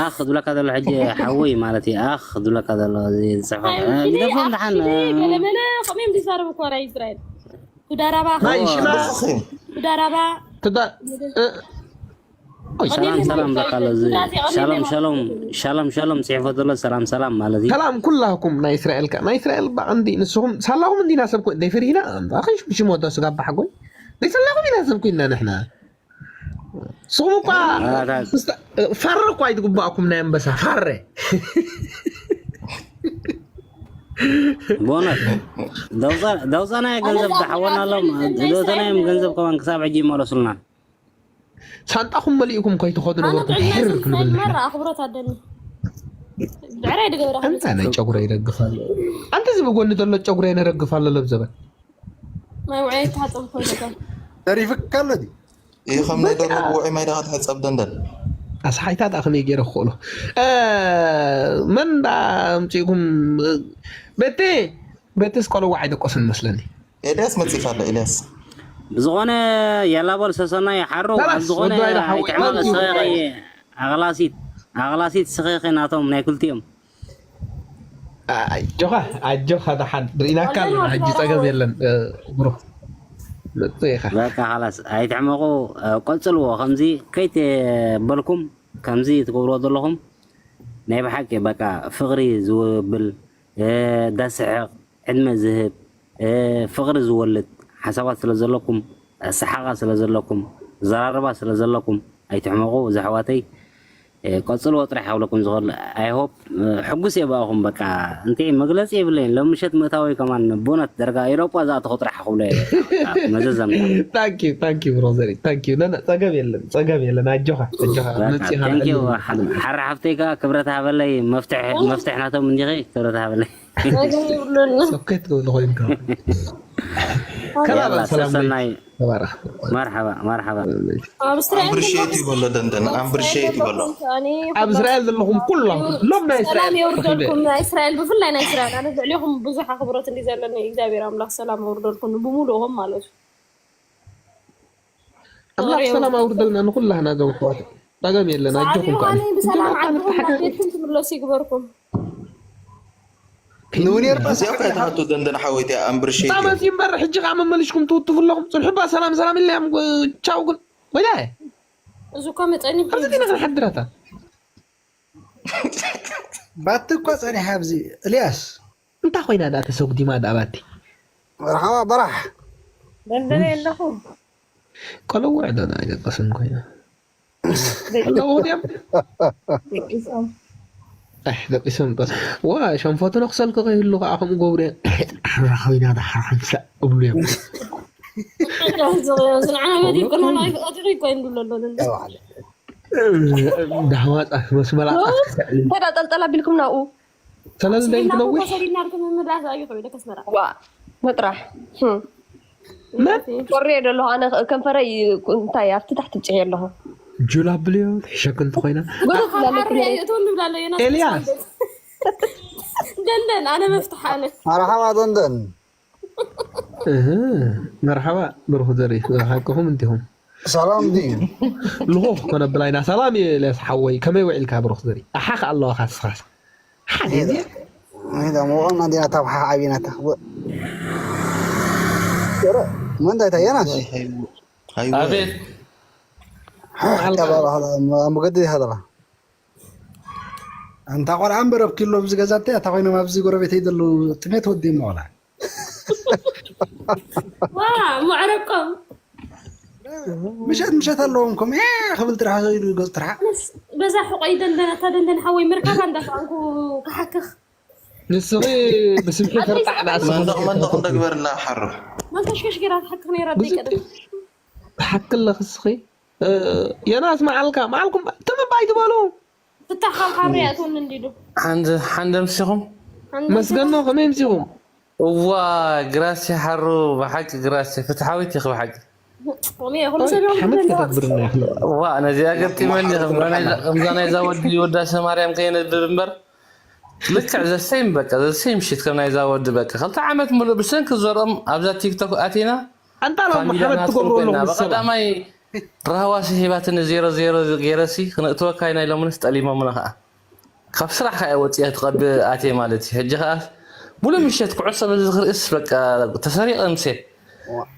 ኣኽ ዝብለካ ዘሎ ሕጂ ሓወይ ማለት እዩ። ኣኽ ዝብለካ ዘሎ እዚ ዝፅሕፎ ግደፎም ደሓን። ገለመለ ከምኦም ዝዛረቡ እኮ ናይ እስራኤል። ጉዳራባ ናይ ሽላ እኺ ጉዳራባ ትዳ እ- ኦይ፣ ሰላም ሰላም በቃ ኣሎ እዚ ሻሎም ሻሎም ሻሎም ሻሎም ፅሕፎ ዘሎ ሰላም ሰላም ማለት እዩ። ሰላም ኩላኩም ናይ እስራኤል ከ ናይ እስራኤል በዓንዲ ንስኹም ሳላኹም እንዲና ሰብ ኮ ደይ ፈሪህና ኣንታ ኸሽ ብሽም ወዶ ስጋ ባሕጎይ ደይ ሳላኹም ኢና ሰብ ኮይና ንሕና ንስኹም እኳ ኣታ- ምስታ- ፋረ እኳ ኣይትግባእኩም ናይ ኣንበሳ ፋረ ብእውነት ደውፃ- ደውፃናዮ ገንዘብ ዝሓወናሎም ደውፃናዮም ገንዘብ ከማን ክሳብ ሕጂ ይመለሱልና። ሳንጣኹም መሊእኩም ከይትኸዱ ነበርኩም ሕር ክንብል ንሕና መራ ኣኽብሮት ኣደኒ ብዕራይ ድገብራ ኣንታ ናይ ጨጉረ ይረግፍ ኣሎ ኣንተ እዚ ብጎኒ ዘሎ ጨጉረ ነረግፍ ኣሎ ለብዘበን ማይ ውዓይ ተሓፀብ ኮይነካ ተሪፍካ ኣሎ ድዩ? ይህ ከም ናይ ደርሆ ብውዒ ማይ ዳኻ ትሕፀብ ደንደን። ኣስሓይታ ዳ ከመይ ገይረ ክኽእሎ እ፣ መን ዳ ኣምፂእኩም በቲ በቲ ስቆልዋ ኣይደቆስን መስለኒ ኤልያስ መፂእካ ኣሎ ኤልያስ። ብዝኾነ የላበል ሰሰናይ ሓሮ خلاص ኣብ ዝኾነ ወዲ ኣይዳ ሓዊ- ኣይትዕመቕ ሓዊ- ስኸኺ ኣቕላሲት ኣቕላሲት ስኸኺ ናቶም ናይ ክልቲኦም ኣጆኻ ኣጆኻ ደሓን ርኢናካ ኣለና ሕጂ ፀገም የለን እ፣ ብሩክ መፅእ ኢኻ በቃ ኻላስ ኣይትዕመቑ። ቀፅልዎ ከምዚ ከይተበልኩም ከምዚ ትገብርዎ ዘለኹም ናይ ብሓቂ በቃ ፍቕሪ ዝውብል እ፣ ደስሕቕ ዕድመ ዝህብ እ፣ ፍቕሪ ዝወልድ ሓሳባት ስለ ዘለኩም ሰሓቓ ስለ ዘለኩም ዘራርባ ስለ ዘለኩም ኣይትሕመቑ። እዚ ኣሕዋተይ እ፣ ቀፅልዎ ጥራሕ ክብለኩም ዝኽእል ኣይሆፕ ሕጉስ እየ ብኣኹም። በቃ እንታይ መግለፂ የብለይን። ሎም ምሸት ምእታወይ ከማን ቦነት ደርጋ ኤሮጳ ዝኣተኹ ጥራሕ ክብሎ እየ። መዘዘምታ ታንኪዩ ታንኪዩ ብሮዘሪ ታንኪዩ ነነ ፀገብ የለን ፀገብ የለን ኣጆኻ ኣጆኻ መፂኻ ሓራ ሓፍተይ ከዓ ክብረት ሃበለይ። መፍትሕ መፍትሕ ናቶም እንዲኺ ክብረት ሃበለይ። ነገር ይብሉና ሶኬት ክብል ኮይንካ ከላባ ያላ ሰላም ሰሰናይ ተባረኽ መርሓባ መርሓባ። ኣብ እስራኤል ኣምብርሼት ይበሎ ደንደን ኣምብርሼት ይበሎ። ኣነ ኣብ እስራኤል ዘለኹም ኩሎም ሎም ናይ ሰላም እስራኤል የውርደልኩም። ናይ እስራኤል ብፍላይ ናይ እስራኤል ኣነ ልዕሌኹም ብዙሕ ኣኽብሮት እንዲ ዘለኒ እግዚኣብሔር ኣምላኽ ሰላም የውርደልኩም ብሙሉኦም ማለት እዩ። ኣምላኽ ሰላም ኣውርደልና ንኩላህና እዞም ኣሕዋት ፀገም የለን ኣጆኹም ከኣ ኣነ ብሰላም ዓድኹም ናብ ቤትኩም ትምለሱ ይግበርኩም። ንውኔር በስ እዚኣ ከይትሃቱ ደንደን ሓወይቲ ኣምብርሼት ፃመዚ እምበር ሕጂ ከዓ መመሊሽኩም ትውትፉ ኣለኹም ፅንሑ ባ ሰላም ሰላም ኢለያም ቻው ግን ወይዳ እዚ እኮ መፀኒ ኣብዚ ዲና ክንሓድራታ ባቲ እኳ ጸኒሓ ኣብዚ እልያስ እንታይ ኮይና ዳ ተሰጉዲማ ዳ ባቲ መርሓባ በራሕ ደንደነ ኣለኹ ቆለውዕ ዶ ዳ ኣይደቀስን ኮይና ኣለዎ ድያም ደቂሶም ኣሕ ደቂሶም ቀስ ዋ ሸንፈቱ ነክሰልኩ ከይህሉ ከዓ ከምኡ ገብሩ እዮም ሓራ ኮይና ዳ ሓራ ሓምሳ እብሉ እዮም ዝንዓና መዲብ ቅድሚ ናይ ፍቃድሪ ኮይኑ ኣሎ ዳህዋፃ መስመላፃ ተዳ ጠልጠል ኣቢልኩም ናብኡ ሰለዚ ደይንክነዊሕ ሰዲድናልኩም ምምላስ እዩ ክብለክ ኣስመራ ዋ መጥራሕ ህም። መን ቆሬ ዶ ኣለኹ ኣነ ከንፈረይ እንታይ ኣብቲ ታሕቲ ጭሕ ኣለኹ ጁል ኣብልዮ ትሕሸክ እንተኮይና ብሩክ ላለኪ እቶም ንብላ ኣሎ ዮናስ ኤልያስ ደንደን ኣነ መፍትሕ ኣነ መርሓባ ደንደን እህ፣ መርሓባ ብሩክ ዘርኢ ዝረሓቅኹም እንዲኹም ሰላም ድዩ ልኹኽ ኮነ ብላይና ሰላም እዩ ኤልያስ ሓወይ ከመይ ውዒልካ ብሩክ ዘርኢ ኣሓ ከ ኣለዋካ ስኻስ ሓደ ዜ ሄዳ መቆና ዲና ታብሓ ዓቢናታ መንታይ ታየናስ ሃይወ ኣቤት መገዲ ይሃደራ ኣንታ ቆልዓ እምበር ኣብ ኪሎ ኣብዚ ገዛተ ኣታ ኮይኖም ኣብዚ ጎረቤተይ ዘለዉ ጥሜት ወዲም ቆልዓ ዋ መዕረቆም ምሸት ምሸት ኣለዎም ከም ክብል ጥራሕ ኢሉ ገፅ ጥራሕ በዛ ሕቆይ ደንደን ኣታ ደንደን ሓወይ ምርካባ እንዳሰኣንኩ ክሓክኽ ንስኺ ብስብሒ ፍርጣዕ ዳኣ ስኺ መንደቕ መንደቕ እንደግበርና ሓሩ መንፈሽፈሽ ገይራ ትሓክኽ ነይራ ደይ ቀደም ትሓክለኺ ስኺ ዮናስ መዓልካ መዓልኩም ትምባይ ትበሉ ፍታሕ ካብ ሓሪ ኣትወኒ እንዲሉ ሓንደ ምሲኹም መስገኖ ከመይ ምሲኹም እዋ ግራሲ ሓሩ ብሓቂ ግራሲ ፍትሓዊት ኢኺ ብሓቂ ቆሜ ኩሉ ሰብ ይኹን ሓመድ ከተግብርና ይኽእል እዋ ነዚኣ ገጢመኒ ከምዛ ናይዛ ወዲ ወዳሴ ማርያም ከየነብብ እምበር ልክዕ ዘሰይም በቃ ዘሰይም ሽት ከም ናይዛ ወዲ በቃ ክልተ ዓመት ሙሉእ ብሰንኪ ዘርኦም ኣብዛ ቲክቶክ ኣቲና ኣንታ ሎም ፋሚልያ ሓመድ ናትኩም ትገብሩ ኮይና ኣለኹም ብሰባ ብቐዳማይ ራህዋ ስሒባትኒ ዜሮ ዜሮ ገይረሲ ክነእትወካ ኢና ኢሎምንስ ጠሊሞምና ከዓ ካብ ስራሕ ከዓ ወፂአ ትቐብ ኣትየ ማለት እዩ ሕጂ ከዓ ሙሉእ ምሸት ኩዕሶ በዚ ዝኽርእስ በቃ ተሰሪቐ ምሴ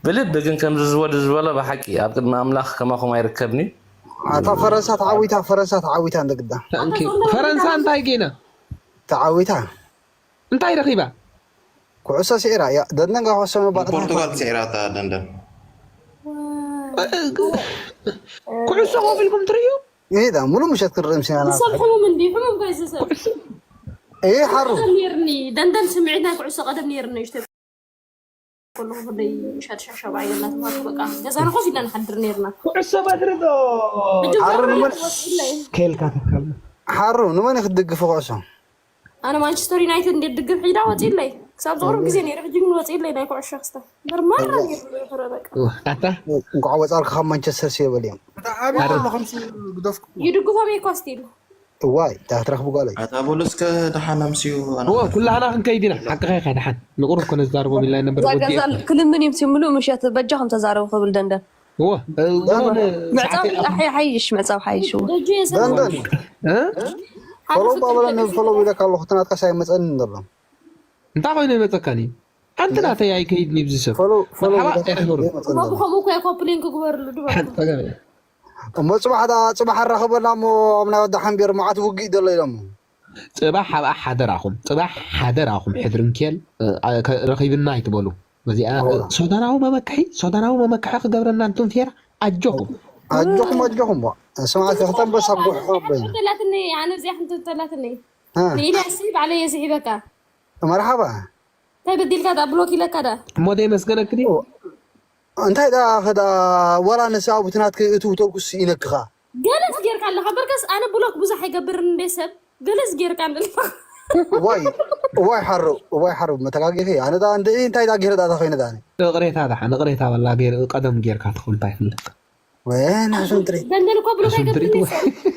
ብልቢ ግን ከምዚ ዝወዲ ዝበሎ ብሓቂ ኣብ ቅድሚ ኣምላኽ ከማኹም ኣይርከብኒ ኣታ ፈረንሳ ተዓዊታ ፈረንሳ ተዓዊታ እንደግዳ ፈረንሳ እንታይ ጌና ተዓዊታ እንታይ ረኺባ ኩዕሶ ስዒራ እያ ደንደን ጋር ኮሰ መባል ፖርቱጋል ስዒራታ ደንደን ኩዕሶ ኮፍ ኢልኩም ትርእዩ ይሄዳ ሙሉ ምሸት ክንርኢ ምሲና ሰብ ሕሙም እንዲ ሕሙም ከይዚ ሰብ ይሄ ሓሩ ቀደም ነርኒ ደንደን ስምዒት ናይ ኩዕሶ ቀደም ነርኒ ይሽተ ከለኹ ክንደይ ሻድሻ ሸብዓ ኢለና ተማርኩ በቃ ገዛና ኮፍ ኢልና ንሓድር ነርና ኩዕሶ በድሪ ዶ ሓሩ ንመን ከልካ ተካልና ሓሩ ንመን ክትድግፉ ኩዕሶ ኣነ ማንቸስተር ዩናይትድ እንዴት ድግፍ ሒዳ ወፂለይ ክሳብ ዝቕርብ ግዜ ነይረ ሕጂ ግን ወፂለይ ናይ ኩዕሾ ክስታ በርማራ ነይሩ ፍረ በቃ ኣታ እንኳዕ ወፃልካ ካብ ማንቸስተር ሲቲ በል እዮም ዓብይ ኣሎ ከምሲ ግደፍኩ ይድግፎም እኮ ስቲል እዋይ ዳትረኽቡ ጓለይ ኣታ በሉ እስከ ደሓን ኣምስዩ እወ ኩላህና ክንከይድ ኢና ሓቅኻ ኢኻ ደሓን ንቁሩብ ኮነ ዝዛርቦም ኢልና ነበር እዛ ገዛ ክልምን እዮም ምሉእ ምሸት በጃኹም ተዛረቡ ክብል ደንደን እወ መዕፃው ሓይሽ መዕፃው ሓይሽ እወ ደጁ የሰ ደንደን እ? ፎሎ ባበለኒ ፎሎ ኢለካ ኣለኹ እቲ ናትካ ሳይመፀኒ ዘሎ እንታይ ኮይኑ ይመፀካኒ ሓንቲ ናተይ ኣይከይድኒ ብዚ ሰብ ፎሎ ፎሎ መርሓባ ኢለካ ኣይሕበሩ ዘይመፀኒ ዘሎ ብኸምኡ እኮ ኮፕሊንክ ግበርሉ ድበ ሓንቲ ፀገም እያ እሞ ፅባሕ ዳ ፅባሕ ኣራኸበና እሞ ኣብ ናይ ወዳ ሓንቢር መዓት ውግእ ዘሎ ኢሎም ፅባሕ ኣብኣ ሓደራኹም ፅባሕ ሓደራኹም ሕድሪ ምክኤል እ፣ አ- ከ- ረኺብና ኣይትበሉ በዚኣ እ፣ ሶደራዊ መመክሒ ሶደራዊ መመክሒ ክገብረና እንቱም ፌራ ኣጆኹም ኣጆኹም ኣጆኹም ሞ ስምዓት ከተንበሳ ጉሕ ተላትኒ ኣነ እዚኣ ሓንቲ ተላትኒ ንኢልያስ ባዕለይ የስሒበካ መርሓባ እንታይ በዲልካ ዳ ብሎክ ኢለካ ዳ እሞ ደይ መስገነክ ድዩ እንታይ ዳ ከዳ ወላ ንሳ ኣብቲ ናትክ እትው ተልኩስ ኢነክኻ ገለስ ጌርካ ኣለካ በርከስ ኣነ ብሎክ ብዙሕ ኣይገብርን እንደ ሰብ ገለስ ጌርካ ኣለካ ዋይ ዋይ ሓሩ ዋይ ሓሩ መተጋጊኺ ኣነ ዳ እንደ እንታይ ዳ ጌረ ዳ ኮይነ ዳ እቕሬታ ዳ ንቕሬታ በላ ገይር ቀደም ጌርካ ትኽልታ ይፍለጥ ወይ ናሱን ትሪ ደንደን እኮ ብሎክ እሱን ኣይገብርን ትሪእዎ እንደ ሰብ